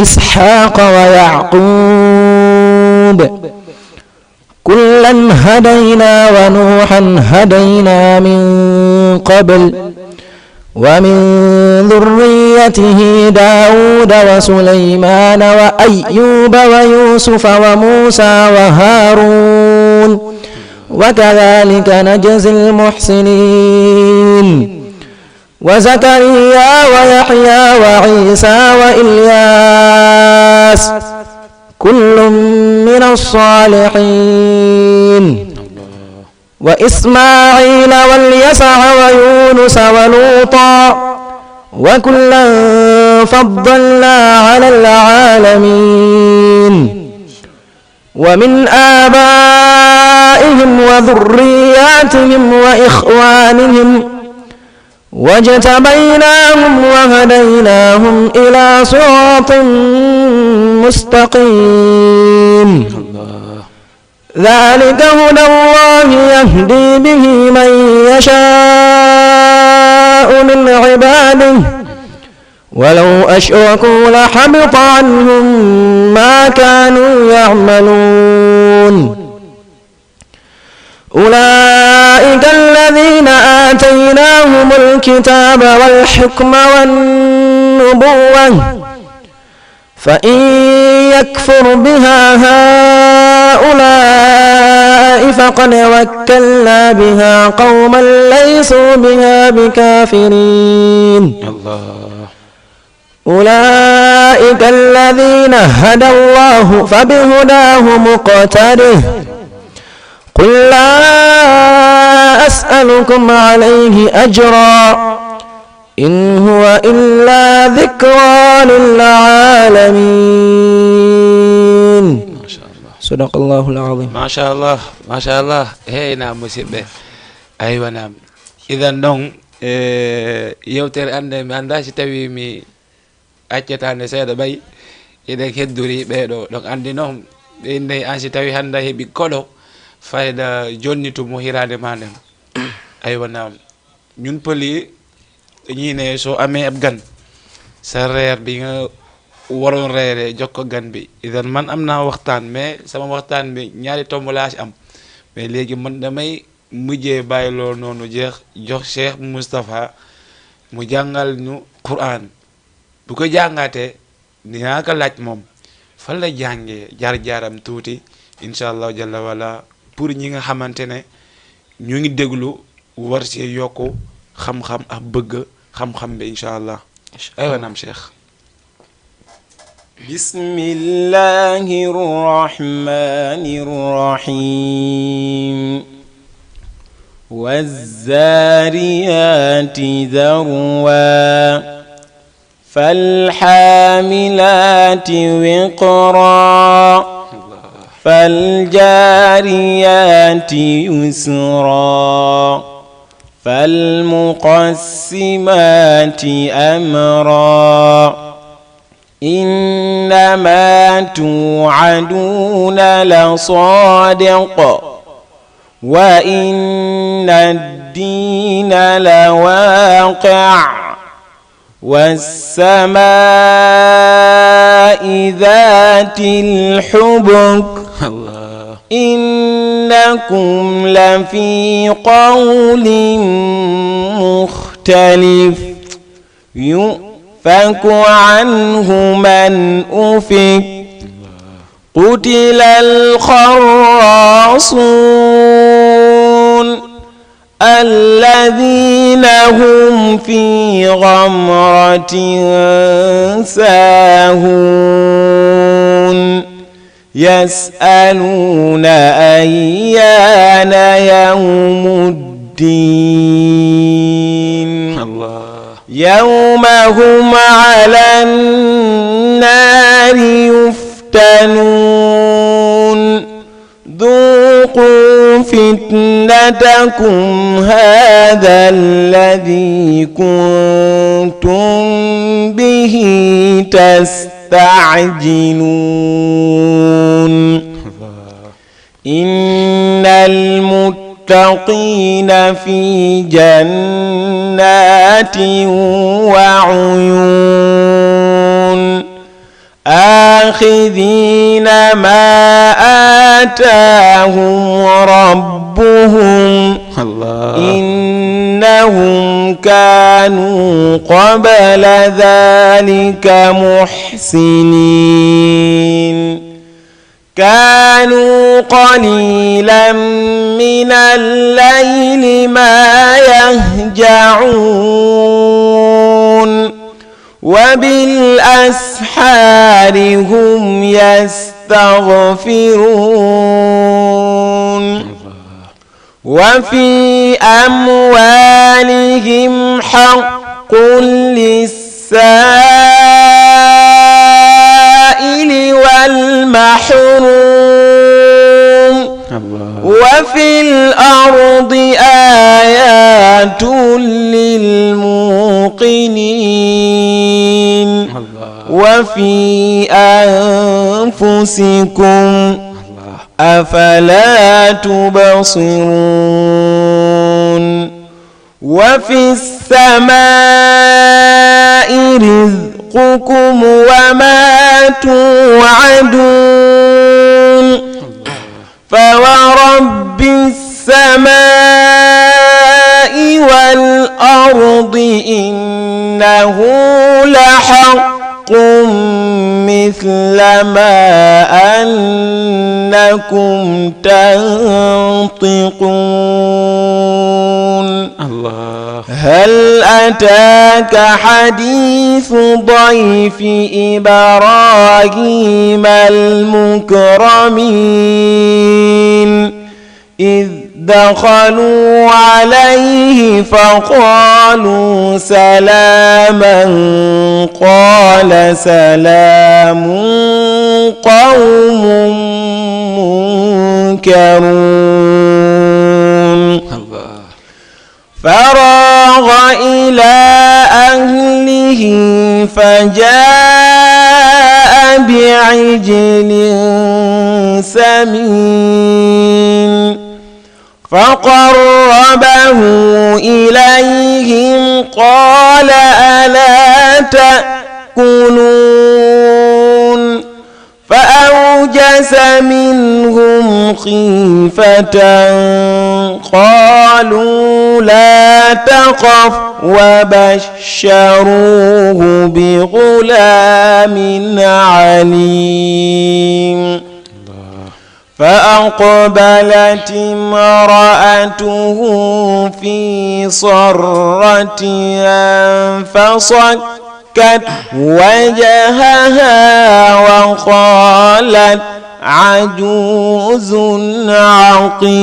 إسحاق ويعقوب كلا هدينا ونوحا هدينا من قبل ومن ذريته داود وسليمان وأيوب ويوسف وموسى وهارون وكذلك نجزي المحسنين. وزكريا ويحيى وعيسى وإلياس كل من الصالحين. وإسماعيل واليسع ويونس ولوطا وكلا فضلنا على العالمين. ومن آبائهم وذرياتهم وإخوانهم واجتبيناهم وهديناهم إلى صراط مستقيم. ذلك هدى الله يهدي به من يشاء من عباده ولو أشركوا لحبط عنهم ما كانوا يعملون. أولئك الذين آتيناهم الكتاب والحكم والنبوة فإن يكفر بها هؤلاء فقد وكلنا بها قوما ليسوا بها بكافرين. الله. أولئك الذين هدى الله فبهداه مقتده. قل لا أسألكم عليه أجرا إن هو إلا ذكرى للعالمين. Machallah. صدق الله العظيم. Machallah, machallah. Hey, na musidɓe. Aywa, naam. Idan ɗon, e, yewtere annde, mi annda si tawi mi accata nde seeɗa ɓay. Eɗen heddori ɓeeɗo. Ɗon anndi noon, ɓe innde an si tawi hannde heɓi koɗo, fayda jonni to mo hiraande ma nden. Aywa, naam. Ñun pëli ñiine so amee ab gan, sa reer bi nga waroon reere, jox ko gan bi. Idan man am naa waxtaan, mais sama waxtaan bi ñaari tomb laa si am. Mais léegi man damay mujjee bàyyi loolu noonu jeex, jox Cheikh Moustapha mu jàngal ñu Qur'an. Bu ko jàngatee, dinaa ko laaj moom fan la jàngee, jaar-jaaram tuuti, incha allah jalla wala, pour ñi nga xamante ne ñu ngi déglu war see yokk xam-xam ak bëgg xam-xam bi, incha allah. Aywa, naam, Cheikh. بسم الله الرحمن الرحيم. والذاريات ذروا، فالحاملات وقرا، فالجاريات يسرا، فالمقسمات أمرا، إنما توعدون لصادق، وإن الدين لواقع، والسماء ذات الحبك. الله. إنكم لفي قول مختلف. يؤفك عنه من أفك. قتل الخراصون. الذين هم في غمرة ساهون. يسألون أيان يوم الدين. الله. يوم هم على النار يفتنون. ذوقوا فتنتكم هذا الذي كنتم به تستعجلون. إن المتقين في جنات وعيون. آخذين ما آتاهم ربهم. الله. إنهم كانوا قبل ذلك محسنين. كانوا قليلا من الليل ما يهجعون. وبالأسحار هم يستغفرون. وفي أموالهم حق للسائل والمحروم. الله. وفي الأرض آيات للموقنين. الله. وفي أنفسكم. الله. أفلا تبصرون. وفي السماء رزقكم وما توعدون. فورب السماء والأرض إنه لحق مثل ما أنكم تنطقون. الله. هل أتاك حديث ضيف إبراهيم المكرمين. إذ دخلوا عليه فقالوا سلاما قال سلام قوم منكرون. الله. فراغ إلى أهله فجاء بعجل سمين. فقربه إليهم قال ألا تأكلون. فأوجس منهم خيفة قالوا لا تخف وبشروه بغلام عليم. فأقبلت امرأته في صرة فصكت وجهها وقالت عجوز عقيم.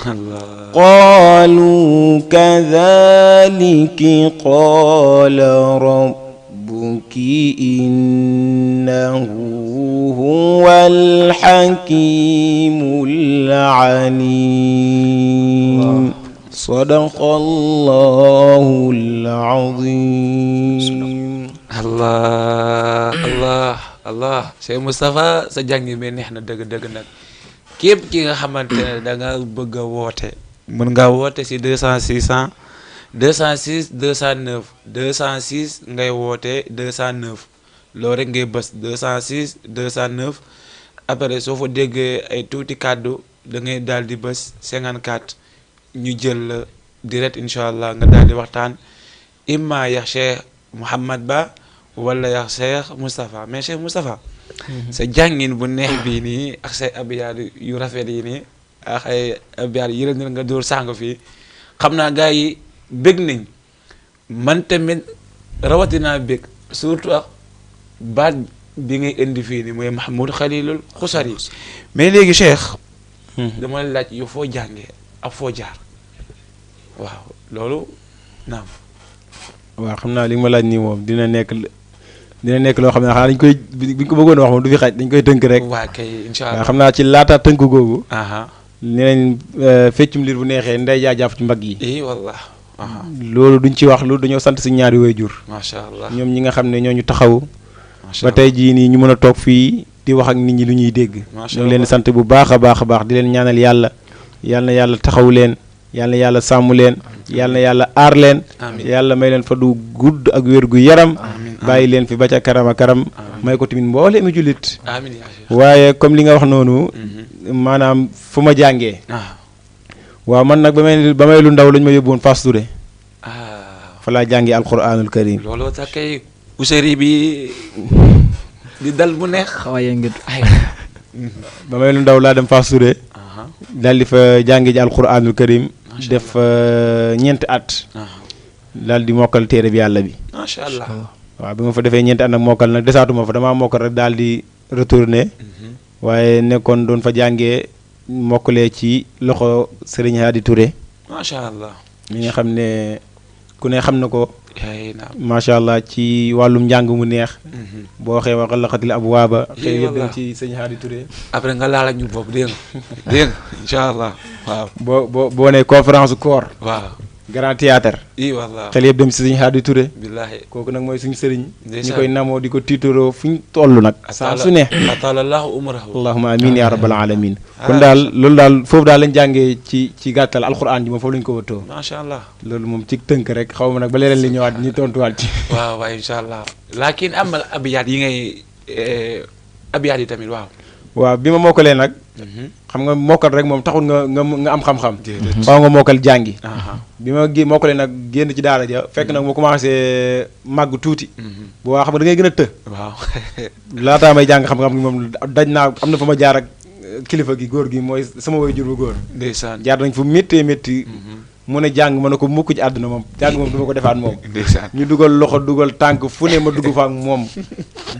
الله. قالوا كذلك قال ربك إنه هو الحكيم العليم. صدق الله العظيم. الله الله الله. Cheikh Moustapha, sa jàngi bi neex na dëgg dëgg nag. Képp ki nga xamante ne da nga bëgg a woote, mën ngaa woote si deux cent six cent, deux cent six deux cent neuf, deux cent six ngay woote, deux cent neuf. Loolu rek ngay bës, deux cent six deux cent neuf. Après, soo fa déggee ay tuuti kàddu, da ngay daal di bës cinquante-quatre, ñu jël la direct, incha allah, nga daal di waxtaan, imma ya Cheikh Mouhamad Ba wala ya Cheikh Moustapha. Mais Cheikh Moustapha, sa jàngin bu neex bii nii ak say abiyaat yu rafet yi nii, ak ay abiyaat yi la nga dóor sàng fii, xam naa gars yi bég nañ. Man tamit rawatina bég, surtout ak baat bi ngay indi fii nii, mooy Mahmoud Khalilul Xusari. Mais léegi, Cheikh, dama la laaj yow foo jàngee ak foo jaar? Waaw, loolu naam. Waaw, xam naa li nga ma laaj nii moom dina nekk l-, dina nekk loo xam ne xanaa dañ koy, bi, bi ñu ko bëggoon wax moom du fi xaj, dañ koy tënk rek. Waa kay, incha waaw, allah. Xam naa ci laata tënk googu, Aha. nee nañ, euh, feccum liir bu neexee, ndey jaa jàpp ci mbagg yi. Eh, wallah. Aha. Loolu duñ ci wax lu, dañoo sant suñ ñaari waajur. Macha allah. Ñoom ñi nga xam ne ñoo ñu taxaw Macha ba allah. Tey jii nii ñu mën a toog fii di wax ak nit ñi lu ñuy dégg. Macha Ñu ngi leen di allah. Sant bu baax a baax a baax, di leen ñaanal yàlla. Yal na yàlla taxaw leen, yal na yàlla sàmm leen, yal na yàlla aar leen. Amiin. Yàlla may leen fa du gudd ak wér gu yaram. Amiin, amiin. Bàyyi leen fi ba ca karam a karam. Amiin. May ko tamit mboole mi jullit. Amiin, yaa Cheikh. Waaye comme li nga wax noonu, Mhm. maanaam fu ma jàngee. Ah. Waaw, man nag ba may, ba may lu ndaw lañ ma yóbbu woon Fass Touré. Ah. Fa laa jàngi Alquranul Karim. Looloo tax kay Oussery bi di dal bu neex. Xaw a yëngatu. Ay. Ba may lu ndaw laa dem Fass Touré. Aha. Daal di fa jàngi ji Alquranul Karim. Macha Def Allah. Fa ñeenti at. Aha. Daal di mokkal téere bi Yàlla bi. Macha Allah. Waaw, bi ma fa defee ñeenti at nag mokkal nag, desaatuma fa, damaa mokkal rek daal di retourné. Mhm. Waaye nekkoon doon fa jàngee, mokkalee ci loxo Serigne Hadi Touré. Macha Allah. Mi nga xam ne ku ne xam na ko. Ay, naam. Macha Allah, ci wàllum njàng mu neex. Mhm. Boo waxee wa ghallaqatil abwaaba, xëy Ii, yëpp dem wallah. Ci sëñ Hadi Touré. Après nga laal ak ñu bopp, dégg nga. Dégg nga, incha Allah. Waaw. Boo, boo, boo nee conférence koor. Waaw. Grand Théâtre. Ii, wallah. Xel yëpp dem ci sëñ Hadi Touré. Billaahi. Kooku nag mooy suñu sëriñ. Ñu Ndeysaan. Koy namoo, di ko tiitaroo fu ñu toll nag. Saa Atala-, su ne. Atalallahu umrahu. Allahumma amiin yaa rabbal alamin. Ah, Kon daal, macha loolu daal, foofu daal lañ jàngee ci, ci gàttal Alquran ji moom, foofu lañ ko wëttoo. Macha Allah. Loolu moom ci tënk rek, xaw ma nag ba leneen li ñëwaat, ñu tontuwaat ci. Waaw, waaw, incha Allah. Laakin am na abiyaat yi ngay, eh, abiyaat yi tamit, waaw. Waaw, bi ma mokkalee nag, Mhm. xam nga mokkal rek moom taxul nga, nga, nga am xam-xam. Déedéet. Faaw nga mokkal jàngi. Aha. Bi ma gi-, mokkalee nag génn ci daara ja, fekk nag mu commencé màgg tuuti. Mhm. Bu baax xam nga da ngay gën a të. Waaw. Laataa may jàng xam-xam moom daj naa, am na fa ma jaar ak, eh, kilifa gi, góor gi, mooy sama waajur bu góor. Ndeysaan. Jaar nañ fu méttee métti. Mhm. Mu ne jàng, ma ne ko mukk ci àdduna moom. Jàng moom du ma ko defaat moom. Ndeysaan. Ñu dugal loxo, dugal tànk, fu ne ma dugg fa ak moom.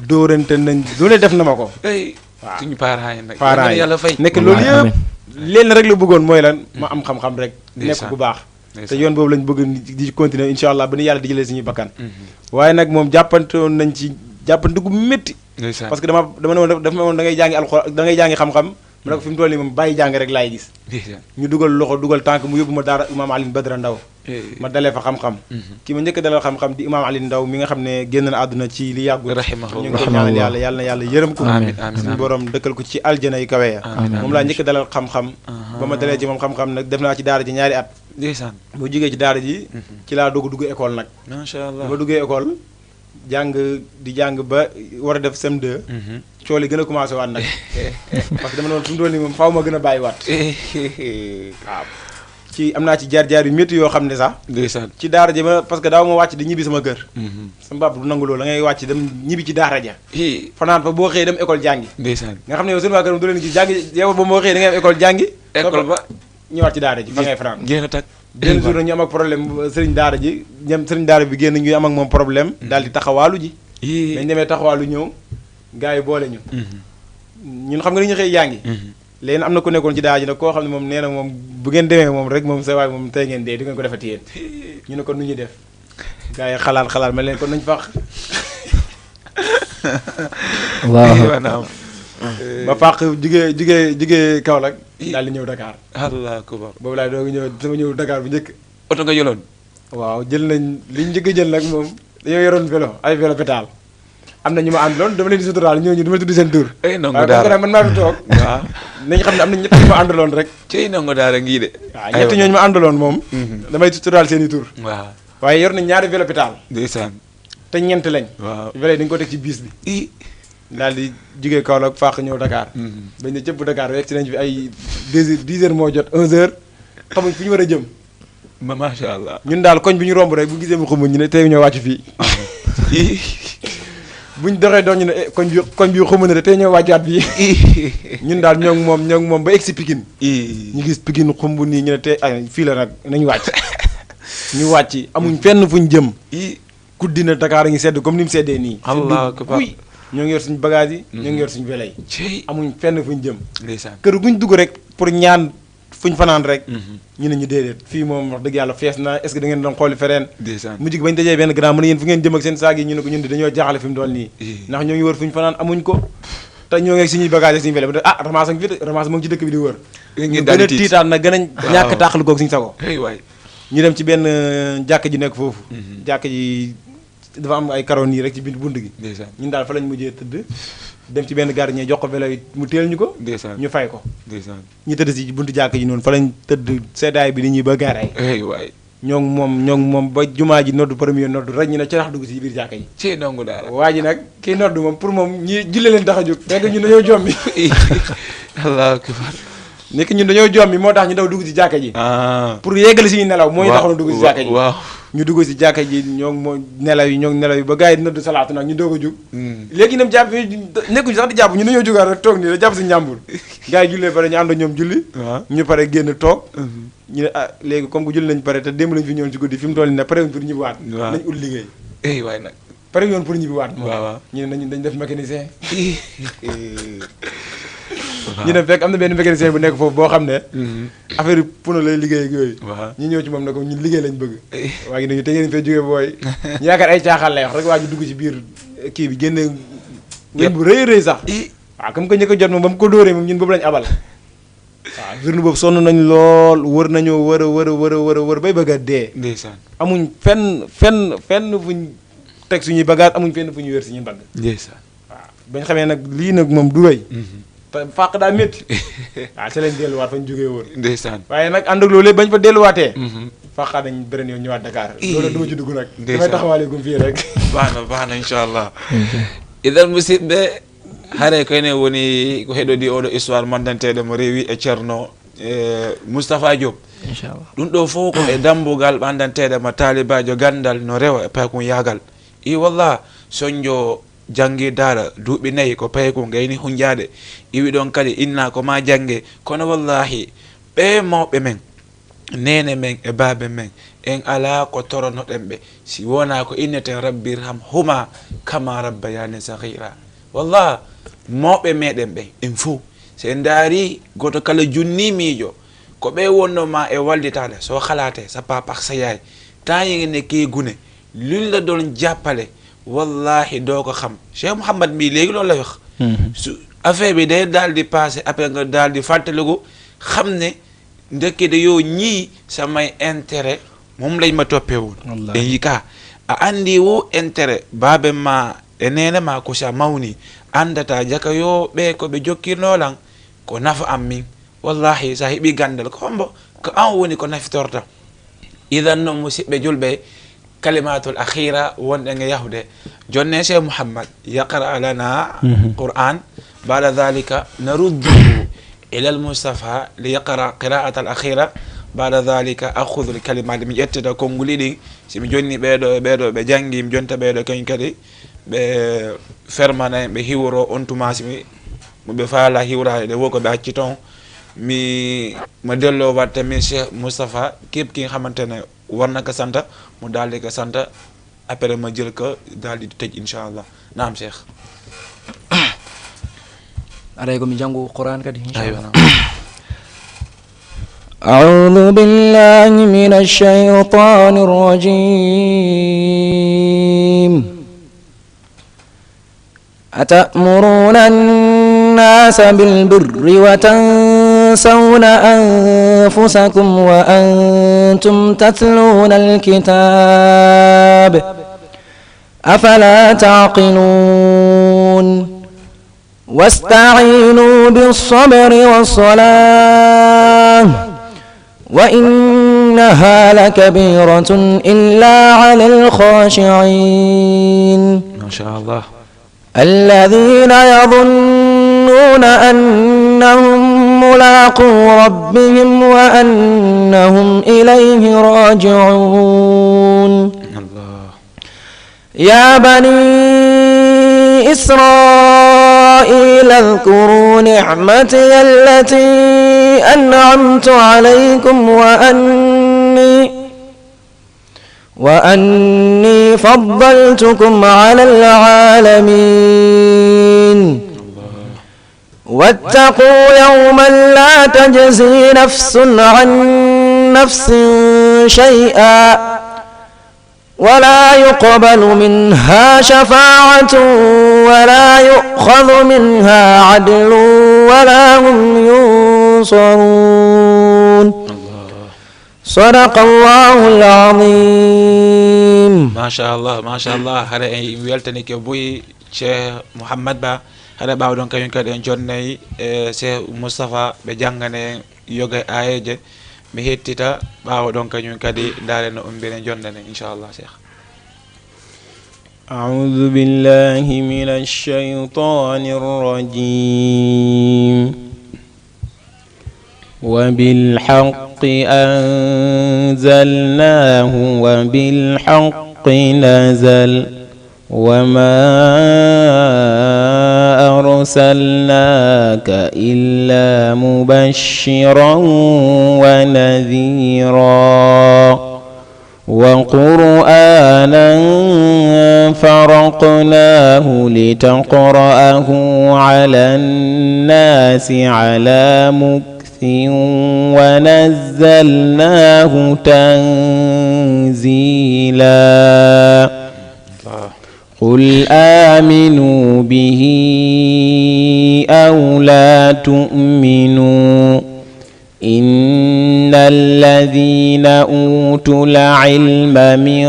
Dóorante nañ, lu ne def na ma ko. Ey, Waaw. Suñu parents yi nag. Parents yi. Yàlla fay. Nekk loolu Amiin, yëpp, amiin. Lenn rek la bëggoon mooy lan? Ma am xam-xam rek. Nekk Ndeysaan. Ku baax. Te Ndeysaan. Yoon boobu lañ bëgg di, di continuer, incha Allah, ba ni Yàlla di jëlee suñuy bakkan. Mhm. Waaye nag moom jàppante woon nañ ci jàppante gu métti. Ndeysaan. Parce que dama, dama ne woon, dafa ma woon da ngay jàngi alxuraan, da ngay jàngi xam-xam. Ma ne ko fi mu toll nii moom bàyyi jàng rek laay gis. Ndeysaan. Ñu dugal loxo, dugal tànk, mu yóbbu ma daara Imaam Alioune Badara Ndaw. Eh. Ma dalee fa xam-xam. Mhm. Ki ma njëkk a dalal xam-xam di Imaam Alioune Ndaw mi nga xam ne génn na àdduna ci li yàggul. Rahimahullah. Ñu ngi koy ñaanal Rahimahullah. Yàlla, yàlla na yàlla yërëm ko. Amiin, amiin, Suñu amiin. Borom dëkkal ko ci aljana yi kawe ya. Amiin, Moom laa amiin. Njëkk a dalal xam-xam. Aha. Ba ma dalee ci moom xam-xam nag def naa ci daara ji ñaari at. Ndeysaan. Bu jógee ci daara ji, Mhm. ci laa doog a dugg école nag. Macha Allah. Ba duggee école, jàng, di jàng ba war a def C M deux. Mhm. Cool yi gën a commencé waat nag. Parce que dama ne woon fi mu toll nii moom faaw ma gën a bàyyiwaat. Waaw. Ci, am naa ci jaar-jaar yu métti yoo xam ne sax. Ndeysaan. Ci daara ji ma, parce que daaw ma wàcc di ñibbi sama kër. Mhm. Sama papa du nangu loolu, da ngay wàcc dem ñibbi ci daara ja. Hi. Fanaan fa, boo xëyee dem école jàngi. Ndeysaan. Nga xam ne yow seen waa kër moom du leen gis jàngi, yow ba moo xëyee da ngay am école jàngi. École ba. Ñëwaat ci daara ji, fa ngay fanaan. Jeex na tag. Benn jour nag ñu am ak problème, sëriñ daara ji, ñam sëriñ daara bi génn, ñu am ak moom problème, Mhm. Daal di taxawaalu ji. Yii. Dañ demee taxawaalu ñëw, gars yi boole ñu. Mhm. Ñun xam nga dañuy xëy jàngi. Mhm. Léegi am na ku nekkoon ci daara ji nag, koo xam ne moom nee na moom, bu ngeen demee moom rek, moom sa waay moom tey ngeen dee, du ngeen ko defati yéen. Ñu ne kon nu ñuy def? Gars yi xalaat xalaat, ma leen kon nañ fàq. Waaw. Maanaam. Ba fàq jugee jugee jugee Kaolack, daal di ñëw Dakar. Allahu akbar. Boobu laa doog ñëw, sama ñëw Dakar bu njëkk. Oto nga jëloon? Waaw, jël nañ li ñu njëkk a jël nag moom, dañoo yoroon vélo, ay vélo pédale. Am na ñu ma àndaloon, dama leen di suturaal, ñooñu dama tudd seen tur. Ay, ndongo Waaye daara. Comme que man maa fi toog. Waaw. Nañ xam ne am na ñett ñu ma àndaloon rek. Cey, ndongo daara ngii de. Waaw, ñett ñooñu ma àndaloon moom, Mhm. damay suturaal seen i tur. Waaw. Waaye yor nañ ñaari vélo pédale. Ndeysaan. Te ñeent lañ. Waaw. Vélo yi dañ ko teg ci bis bi. I. Daal di jugee Kaolack, fàq ñëw Dakar. Mhm. Bañ ne cëpp Dakar, yegg si nañ fi ay deux heures, dix heures moo jot, onze heures. Xamuñ fu ñu war a jëm. Ma macha Allah. Ñun daal koñ bi ñu romb rek, bu gisee mu xumb ñu ne tey ñoo wàcc fii. I. Buñ doxee doon ñu ne, eh, koñ bi koñ bi xumb na de, tey ñoo wàccaat fii. Ñun daal ñoo ngi moom ñoo ngi moom ba egg si Pikine. I. Ñu gis Pikine xumb nii, ñu ne tey ay fii la nag, nañ wàcc. Ñu wàcc, amuñ fenn fuñ jëm. I. Guddi na, Dakar a ngi sedd comme ni mu seddee nii. Sedd Allahu akbar. Guy. Ñoo ngi yor suñu bagage yi, ñoo ngi yor suñu vélo yi. Cey. Amuñ fenn fuñ jëm. Ndeysaan. Kër guñ dugg rek pour ñaan fuñ fanaan rek. Mhm. Ñu ne ñu déedéet, fii moom wax dëgg yàlla fees na, est-ce que da ngeen doon xooli feneen? Ndeysaan. Mujj gi bañ dajee benn grand, mu ne yéen fu ngeen jëm ak seen saag yi, ñu ne ko ñun de dañoo jaaxale fi mu toll nii. Ii. Ndax ñoo ngi wër fuñ fanaan, amuñ ko. Te ñoo ngi ak suñuy bagage ak suñu vélo bi, ah, ramas a ngi fi de, ramas mu ngi ci dëkk bi di wër. Ngeen Ñu daal gën a di tiit. Tiitaat na, gën a Waaw. Ñàkk tàqalikoo ak suñu sago. Hey waay. Ñu dem ci benn euh, jàkk ji nekk foofu. Mhm. Jàkk ji dafa am ay karo nii rek ci biir bunt gi. Ndeysaan. Ñun daal fa lañ mujjee tëdd, dem ci benn gardien, jox ko vélo yi, mu teel ñu ko. Ndeysaan. Ñu fay ko. Ndeysaan. Ñu tëdd si buntu jàkk ji noonu, fa lañ tëdd, seddaay bi di ñuy ba garay. Hey waay. Ñoo ngi moom ñoo ngi moom ba jumaa ji noddu, premier noddu rek, ñu ne carax dugg si biir jàkk ji. Ci ndongo daara. Waa ji nag kii noddu moom, pour moom ñi julli leen tax a jóg, fekk ñun dañoo jommi. Allahu akbar. Nekk ñun dañoo jommi, moo tax ñu daw dugg ci jàkk ji. Ah. Pour yeggali suñu nelaw, moo ñu taxoon a dugg ci jàkk ji. Waaw. Ñu dugg ci jàkk ji, ñoo ngi moo nelaw yi, ñoo ngi nelaw yi ba gars yi di noddu salaatu nag, ñu doog a jug. Hmm. Léegi nam jàpp, nekkuñ sax di jàpp, ñun dañoo jugaat rek toog nii rek, jàpp si njàmbur. Gars yi jullee pare, ñu ànd ak ñoom julli. Waaw. Ñu pare génn toog. Mhm. Ñu ne, ah, léegi comme que julli nañ pare te démb lañ fi ñëwoon ci guddi, fi mu toll nii nag pare wuñ pour ñibbiwaat. Waaw. Nañ ut liggéey. Ey waay nag. Pare wuñ woon pour ñibbiwaat moom. Waaw, waaw. Ñu ne nañu dañ def mécanicien. Waaw. Ñu ne fekk am na benn mécanicien bu nekk foofu boo xam ne Mhm. affaire yu pneu lay liggéey ak yooyu. Waaw. Ñu ñëw ci moom ne ko ñun liggéey lañ bëgg. Eh. Waa ngi ne ñu te ngeen fee jógee booy. Ñu yaakaar ay caaxaan lay wax rek, waa ji dugg ci biir eh, kii bi, génne weñ bu rëy rëy sax. I. Waaw, comme que ñu ko jot moom, ba mu ko dóoree moom, ñun boobu lañ abal. Waaw, journée boobu sonn nañ lool, wër nañoo wër a wër a wër a wër a wër bay bëgg a dee. Ndeysaan. Amuñ fenn fenn fenn fuñ teg suñuy bagage, amuñ fenn fu ñu wér suñuy mbagg. Ndeysaan. Waaw, bañ xamee nag lii nag moom du wéy. Mhm. Te fàq daa métti. Waaw, ca lañ delluwaat fañ jógee woon. Ndeysaan. Waaye nag ànd ak loolu yëpp, bañ fa delluwaatee. Mhm. Fàqaa nañ beneen yoon ñëwaat Dakar. Ii. Loolu duma ci dugg nag. Ndeysaan. Damay taxawaale gum fii rek. Baax na, baax na, incha Allah. Idan musidɓe, hare ko enen woni ko heɗodi oɗo histoire mandanteɗo mo rewi e Ceerno eh, Moustapha Diop. Inchallah. Ɗum ɗo fof ko e dambugal ɓandanteɗo mo taalibajo gandal no rewa e paykun yaagal. I wallah, sonjo janngi daara duuɓi nayi ko paykun gayni hunjaade. Iwi ɗon kadi inna ko ma jannge. Kono wallahi, ɓe mawɓe men, neene men e baabe men, en alaa ko toronoɗen ɓe si wonaa ko inneten rabbi irham huma kama rabbayani saghira. Wallah, mawɓe meɗen ɓen en fof, so en ndaari gooto kala junni miijo, ko ɓe wonno ma e wallitaade, so halate sa papa ak sa yaay, tañi ne ke gune, luñ la doon jàppale, wallahi doo ko xam. Cheikh Mouhamad mii léegi loolu la wax. Su affaire bi day daal di passé, après nga daal di fàttaliku, xam ne ndekete yoo ñii samay intérêt moom lañ ma toppee woon. Wallahi. En yi ka a andi wo intérêt baabe ma e neene ma ko sa mawni, andata jaka yo ɓe ko ɓe jokkirnoo lan ko nafa am min. Wallahi sa heɓi gandal ko hombo ko an woni ko nafitorta. Idan noon musidɓe julɓe, kalimatul akhira wonɗen e yahude. Jonne Cheikh Mouhammad yaqra lana Qur'an, bada dhalika narudduhu ila al Mustafa li yaqra qira'at al akhira, bada dhalika akhudhu al kalimat. Mi ƴettita konnguli ɗin, si mi jonni ɓeeɗo e ɓeeɗo ɓe janngi, mi jonta ɓeeɗo kañ kadi ɓe fermana en, ɓe hiworo on tuma si mi mo ɓe faala hiwraade ɗe wo ko ɓe acci toon. Mi mo dello watta min Cheikh Moustapha képp ki nga xamante ne war na ko santa, mu daal di ko santa, après ma jël ko daal di tëj, incha Allah. Naam Cheikh. Aray ko mi janngo Qur'an kadi, Aywa. Inchallah. أعوذ بالله من الشيطان الرجيم. أتأمرون الناس بالبر وتنسون أنفسكم وأنتم تتلون الكتاب أفلا تعقلون. واستعينوا بالصبر والصلاة وإنها لكبيرة إلا على الخاشعين. ما شاء الله. الذين يظنون أنهم ملاقو ربهم وأنهم إليه راجعون. الله. يا بني إسرائيل اذكروا نعمتي التي أنعمت عليكم وأني وأني فضلتكم على العالمين. واتقوا يوما لا تجزي نفس عن نفس شيئا ولا يقبل منها شفاعة ولا يؤخذ منها عدل ولا هم ينصرون. صدق الله العظيم. Machallah, machallah. Hara en weltanike buy Cheikh Mouhammad Ba. Hara ɓaawo ɗon kañum kadi en jonnay e Cheikh Moustapha ɓe janngane en yoga e ayeeje. Mi hettita ɓaawo ɗon kañum kadi ndaare no umbire jonnane inchallah Cheikh. أعوذ بالله من الشيطان الرجيم. وبالحق أنزلناه وبالحق نزل وما أرسلناك إلا مبشرا ونذيرا وقرآنا فرقناه لتقرأه على الناس على مكث ونزلناه تنزيلا. قل آمنوا به أو لا تؤمنوا إن الذين أوتوا العلم من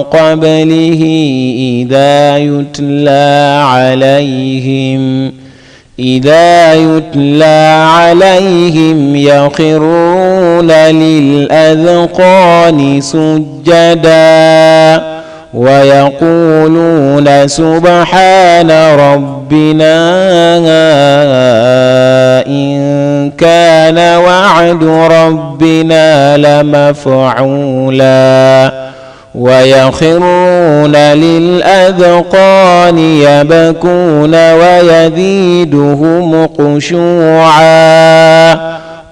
قبله إذا يتلى عليهم إذا يتلى عليهم يخرون للأذقان سجدا ويقولون سبحان ربنا إن كان وعد ربنا لمفعولا ويخرون للأذقان يبكون ويزيدهم خشوعا.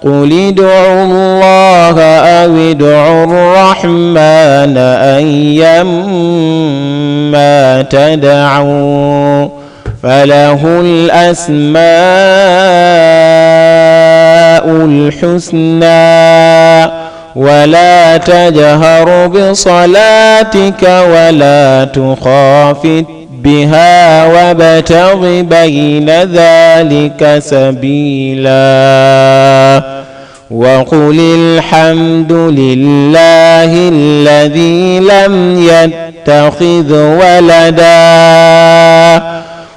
قل ادعوا الله أو ادعوا الرحمن أيما تدعوا فله الأسماء الحسنى ولا تجهر بصلاتك ولا تخافت بها وابتغ بين ذلك سبيلا. وقل الحمد لله الذي لم يتخذ ولدا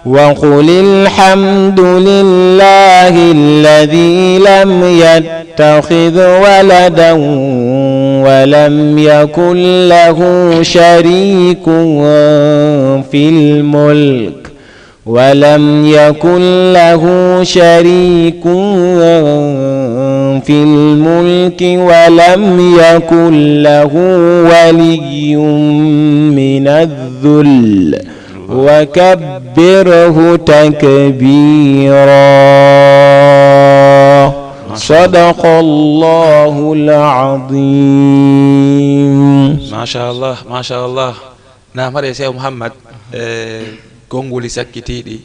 وقل الحمد لله الذي لم يتخذ ولدا ولم يكن له شريك في الملك ولم يكن له شريك في الملك ولم يكن له ولي من الذل وكبره تكبيرا. صدق الله العظيم. Machallah, machallah. Naam, haɗe Cheikh Mouhammad, e konnguli sakkitiiɗi,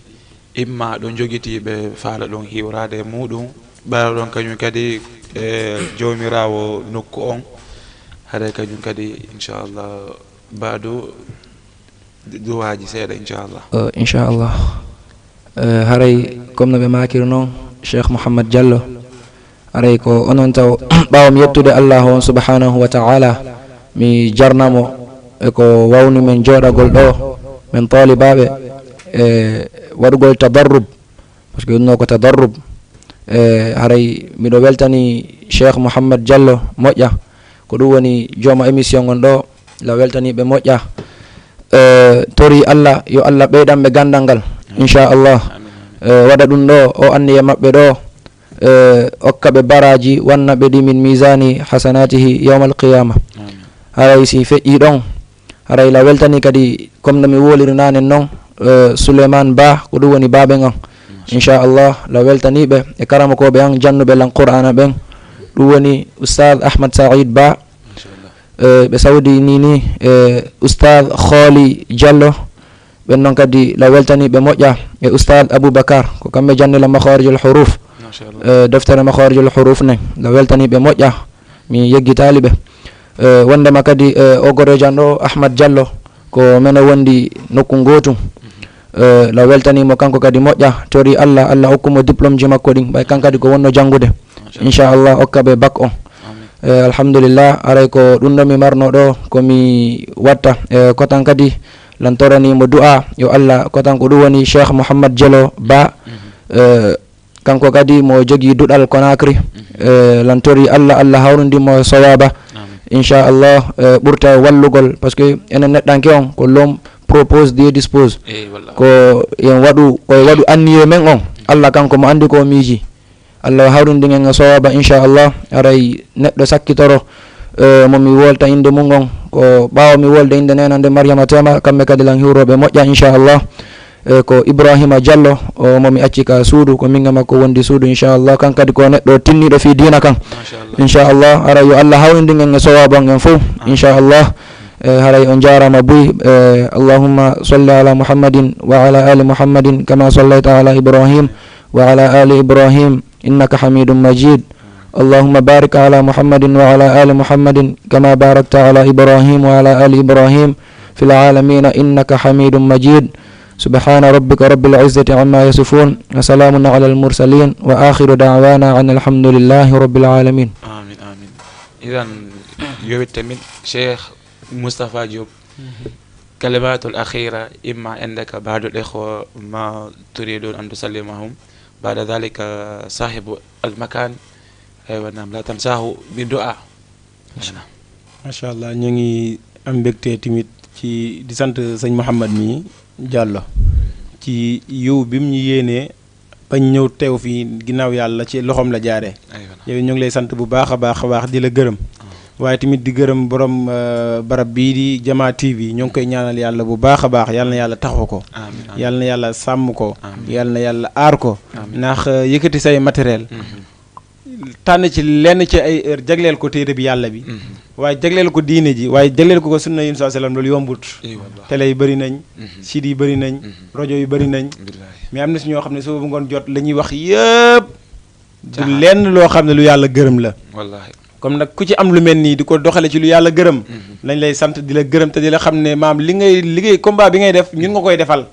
imma ɗo jogitiiɓe faala ɗon hiwraade e muɗum, Ɓaawo ɗon kañum kadi, e Jawmiraawo nokku on, haray kañum kadi, inchallah, baado duwaaji seeɗa, inchallah. Eh, inchallah. Eh, haray, comme no ɓe maakiri noon, Cheikh Mouhammad Diallo, haray ko onon taw, ɓaawo mi yettude Allahu on subhanahu wa ta'ala, mi jarnamo e ko wawni men jooɗagol ɗo, men taalibaaɓe, e waɗugol tadarrub, parce que ɗum ɗo ko tadarrub. E, haray miɗo weltani Cheikh Mouhammad Diallo moƴƴa, ko ɗum woni jooma émission on ɗo, la weltaniiɓe moƴƴa. E, tori Allah, yo Allah ɓeydan ɓe ganndal ngal, inchallah. E, waɗa ɗum ɗo, o anniye maɓɓe ɗo, e, okka ɓe baraji, wanna ɓe ɗi min misani hasanatihi yawmal qiyama. Haray si feƴƴi ɗon, haray la weltani kadi, comme no mi woliri nanen noon, eh, Souleymane Ba, ko ɗum woni baaben an. Inchallah, la weltani ɓe e karamokooɓe an, jannuɓe lan Qur'ana ɓen. Ɗum woni Oustaz Ahmad Saïd Ba, eh, ɓe sawdi ni ni, eh, Oustaz Kholi Diallo, ɓen noon kadi la weltani ɓe moƴƴa, e Oustaz Aboubacar, ko kamɓe jannila Makharijul Huruf, eh, deftere Makharijul Huruf nen, la weltani ɓe moƴƴa, mi yeggitaali ɓe. Eh, wondema kadi, eh, o goreejo an ɗo, Ahmad Diallo, ko mene wondi nokku ngootu. Eh, la weltani mo kanko kadi moƴƴa, tori Allah, Allah hokku mo diplôme ji makko ɗin, ɓay kan kadi ko wonno janngude. Inchallah, okka ɓe bac on. Eh, alhamdulillah, aray ko ɗum ɗo mi marno ɗo, ko mi watta. Eh, kotan kadi, lan torani mo du'a, yo Allah, kotan ko ɗum woni Cheikh Mouhammad Diallo Ba, eh, kanko kadi mo jogii duɗal Conakry. Eh, lan tori Allah, Allah hawrindi mo sowaba. Inchallah, eh, ɓurta e wallugol, parce que enen neɗɗanke on, ko l'homme propose, Dieu dispose. Ko yen waɗu, ko e waɗu anniye men on. Allah kanko mo anndi ko o miiji. Allah hawrindingen e sowaba, inchallah. Aray neɗɗo sakkitoro, eh, mo mi wolta innde mum on. Ko ɓaawo mi wolde innde nena nde Mariama Tema, kamɓe kadi lan hiwroɓe moƴƴa, inchallah. Eh, ko Ibrahima Diallo, o mo mi acci ka suudu, ko min e makko wondi suudu, inchallah. Kan kadi ko neɗɗo tinniɗo fii diina kan. Inchallah. Aray yo Allah hawrindingen e sowaba on en fof, inchallah. Eh, haray on jaarama buy. Eh, Allahumma salli ala Muhammadin wa ala ali Muhammadin kama sallayta ala Ibrahim wa ala ali Ibrahim innaka Hamidum Majid. اللهم بارك على محمد وعلى آل محمد كما باركت على إبراهيم وعلى آل إبراهيم في العالمين إنك حميد مجيد. سبحان ربك رب العزة عما يصفون وسلام على المرسلين وآخر دعوانا أن الحمد لله رب العالمين. Amin, amin. Idan, yo wette min, Cheikh Moustapha Diop. Kalimatul akhira, imma indaka ba'dul ikhwa ma turidu an tusallimahum. Ba'da dhalika sahibu al makan, aywa, naam, la tansahu bi du'a. Machallah, ñu ngi am mbégte tamit ci di sant sëñ Mouhammad mi Diallo ci yiw bi mu ñu yéenee bañ ñëw teew fii, ginnaaw yàlla ci loxoom la jaaree. Yow ñu ngi lay sant bu baax a baax a baax, di la gërëm, waaye tamit di gërëm borom, euh, barab bii di Jama T V. Ñu ngi koy ñaanal yàlla bu baax a baax, yàlla na yàlla taxaw ko, yàlla na yàlla sàmm ko, yàlla na yàlla aar ko. Ndax, euh, yëkkati say matériel, tànn ci lenn ci ay heure, jagleel ko téere bi yàlla bi, waaye jagleel ko diine ji, waaye jagleel ko ko sunna yi, sallallahu alayhi wasallam, loolu yombut. Télé yi bëri nañ, site yi bëri nañ, rajo yi bëri nañ, mais am na si ñoo xam ne suba bu ngoon jot la ñuy wax yëpp du lenn loo xam ne lu yàlla gërëm la. Wallaahi. Comme nag ku ci am lu mel nii di ko doxale ci lu yàlla gërëm, lañ lay sant, di la gërëm, te di la xam ne, maam, li ngay liggéey, combat bi ngay def, ñun nga koy defal.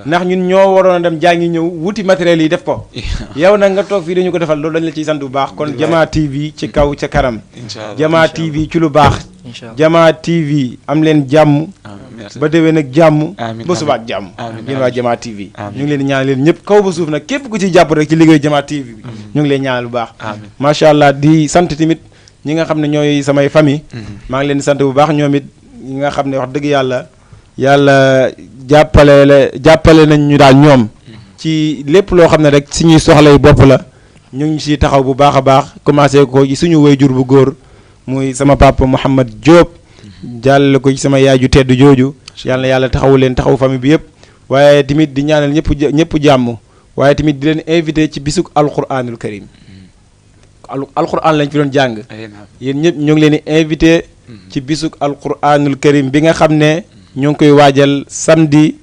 Ndax ñun ñoo waroon a dem jàngi, ñëw wuti matériel yi, def ko. Yow nag nga toog fii dañu ko defal, loolu dañ la ciy sant bu baax. Kon Jama T V ci kaw ca kanam. Jama T V ci lu baax. Jama T V, am leen jàmm. Ba déwén ak jàmm. Ba suba ak jàmm. Yéen waa Jama T V, ñu ngi leen di ñaanal leen ñëpp, kaw ba suuf nag, képp ku ciy jàpp rek ci liggéey Jama T V bi, ñu ngi leen ñaanal bu baax. Macha Allah, di sant tamit ñi nga xam ne ñooy samay famille. Maa ngi leen di sant bu baax, ñoom it, ñi nga xam ne, wax dëgg yàlla, yàlla jàppale la, jàppale nañ ñu daal ñoom ci lépp loo xam ne rek suñuy soxlay bopp la, ñu ngi siy taxaw bu baax a baax, commencé ko ci suñu wayjur bu góor, muy sama papa Mouhamed Diop, jàll ko ci sama yaay ju tedd jooju. Yàlla na yàlla taxawu leen, taxawu famille bi yëpp, waaye tamit di ñaanal ñëpp ja-, ñëpp jàmm, waaye tamit di leen invité ci bisuk alquranul karim. Al-, alquran lañ fi doon jàng. Yéen ñëpp ñoo ngi leen di invité ci bisuk alquranul karim bi nga xam ne ñoo ngi koy waajal samedi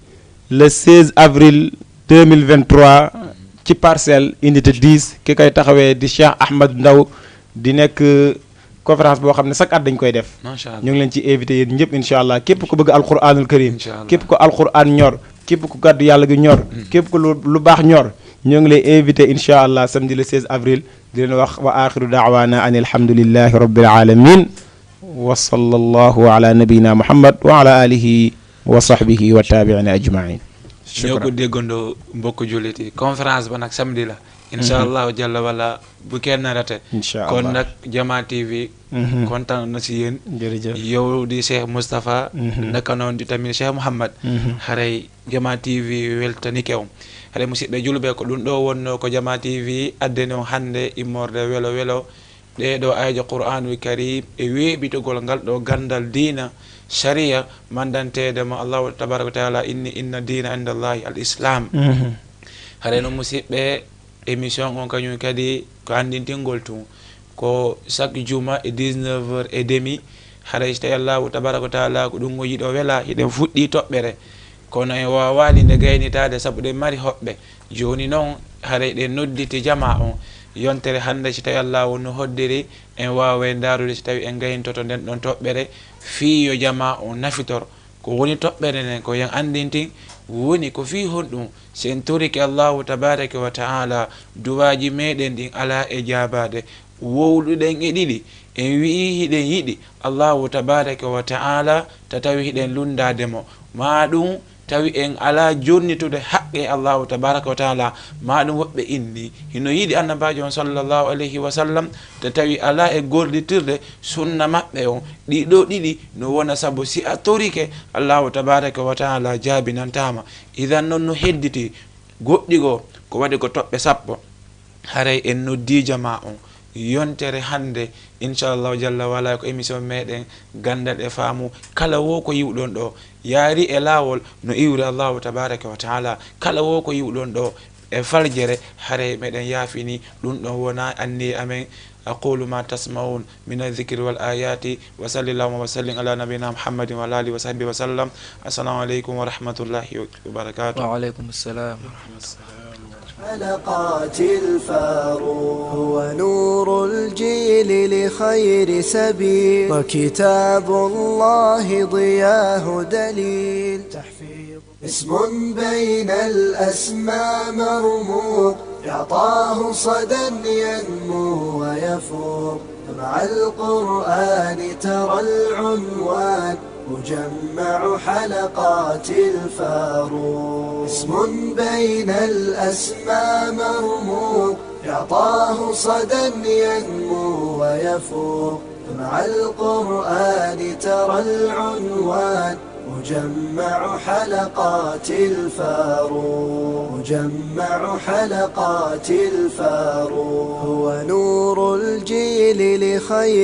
le seize avril deux mille vingt-trois, ci Parcelles unité dix, ki koy taxawee di Cheikh Ahmad Ndaw, di nekk conférence boo xam ne chaque at dañ koy def. Macha Allah. Ñu ngi leen ci invité yéen ñëpp, incha allah. Képp ku bëgg alquranul karim, Incha Allah. Képp ku alquran ñor, képp ku kàddu yàlla gi ñor, képp ku lu lu baax ñor, ñoo ngi lay invité, incha allah, samedi le seize avril. Di leen wax, wa axiru daawaana an alhamdulillahi rabbil alamin. Wa sallallahu ala nabiyina Muhammad wa ala alihi wa sahbihi wa tabiina ajmain. Ñoo ko déggandoo, mbokk jullit yi, conférence ba nag samedi la, incha allahu jalla wala, bu kenn rate. Incha Kon allah. Nag Jama T V Mhm. kontaan na si yéen. Jërëjëf. Yow di Cheikh Moustapha, Mhm. naka noon di tamit Cheikh Mouhammad. Mhm. Haray Jama T V weltani kew. Haray musidɓe julɓe, ko ɗum ɗo wonno ko Jama T V addani on hannde immorde welo welo. Ɗee ɗo ayaji Qur'anul Karim e weeɓitugol ngal ɗo gandal diina, sharia, mandanteede mo Allahu tabaraka wa taala inni, inna diina inda Allahi al Islam. Mhm. Haray no musidɓe, émission on kañum kadi ko andintingol tun. Ko chaque juma e dix-neuf heures et demi. Haray so tawi Allahu tabaraka wa taala ko ɗum o yiɗo wela, hiɗen fuɗɗi toɓɓere. Kono en waawani nde gaynitaade sabu ɗen mari hoɓɓe. Jooni noon, haray ɗen nodditi jama on. Yontere hannde, so tawi Allahu no hoddiri, en waaway ndaarude so tawi en gayntoto nden ɗon toɓɓere, fii yo jama on nafitor. Ko woni toɓɓere nden, ko yen anndintin, woni ko fii honɗum, si en torike Allahu tabaraka wa taala, duwaaji meɗen ɗin alaa e jaabaade. Wowluɗen e ɗiɗi, en wi'i hiɗen yiɗi Allahu tabaraka wa taala, ta tawi hiɗen lunndaade mo. Maa ɗum tawi en alaa jonnitude haqqe Allahu tabaraka wa taala, maa ɗum woɓɓe inni hino yiɗi annabaajo on sallallahu alayhi wa sallam, ta tawi alaa e gollitirde sunna maɓɓe on. Ɗi ɗo ɗiɗi no wona sabu si a torike Allahu tabaraka wa taala jaabinantaama. Idan non no hedditi goɗɗi goo, ko waɗi ko toɓɓe sappo. Haray en noddi jama on yontere hannde, inchallahu jalla wala, ko émission meɗen Gandal e Faamu. Kala wo ko yiwɗon ɗo, yaari e laawol no iwri Allahu tabaraka wa taala. Kala wo ko yiwɗon ɗo e faljere, haray meɗen yaafini. Ɗum ɗon wona anniye amen. أقول ما تسمعون من الذكر والآيات، وصلى اللهم وسلم على نبينا محمد وعلى آله وصحبه وسلم. السلام عليكم ورحمة الله وبركاته. وعليكم السلام ورحمة الله. حلقات الفاروق، هو نور الجيل لخير سبيل، وكتاب الله ضياه دليل. تحفيظ اسم بين الأسماء مرموق، يعطاه صدى ينمو ويفوق، مع القرآن ترى العنوان، مجمع حلقات الفاروق. اسم بين الأسماء مرموق، يعطاه صدى ينمو ويفوق، مع القرآن ترى العنوان، مجمع حلقات الفاروق، مجمع حلقات الفاروق، هو نور الجيل لخير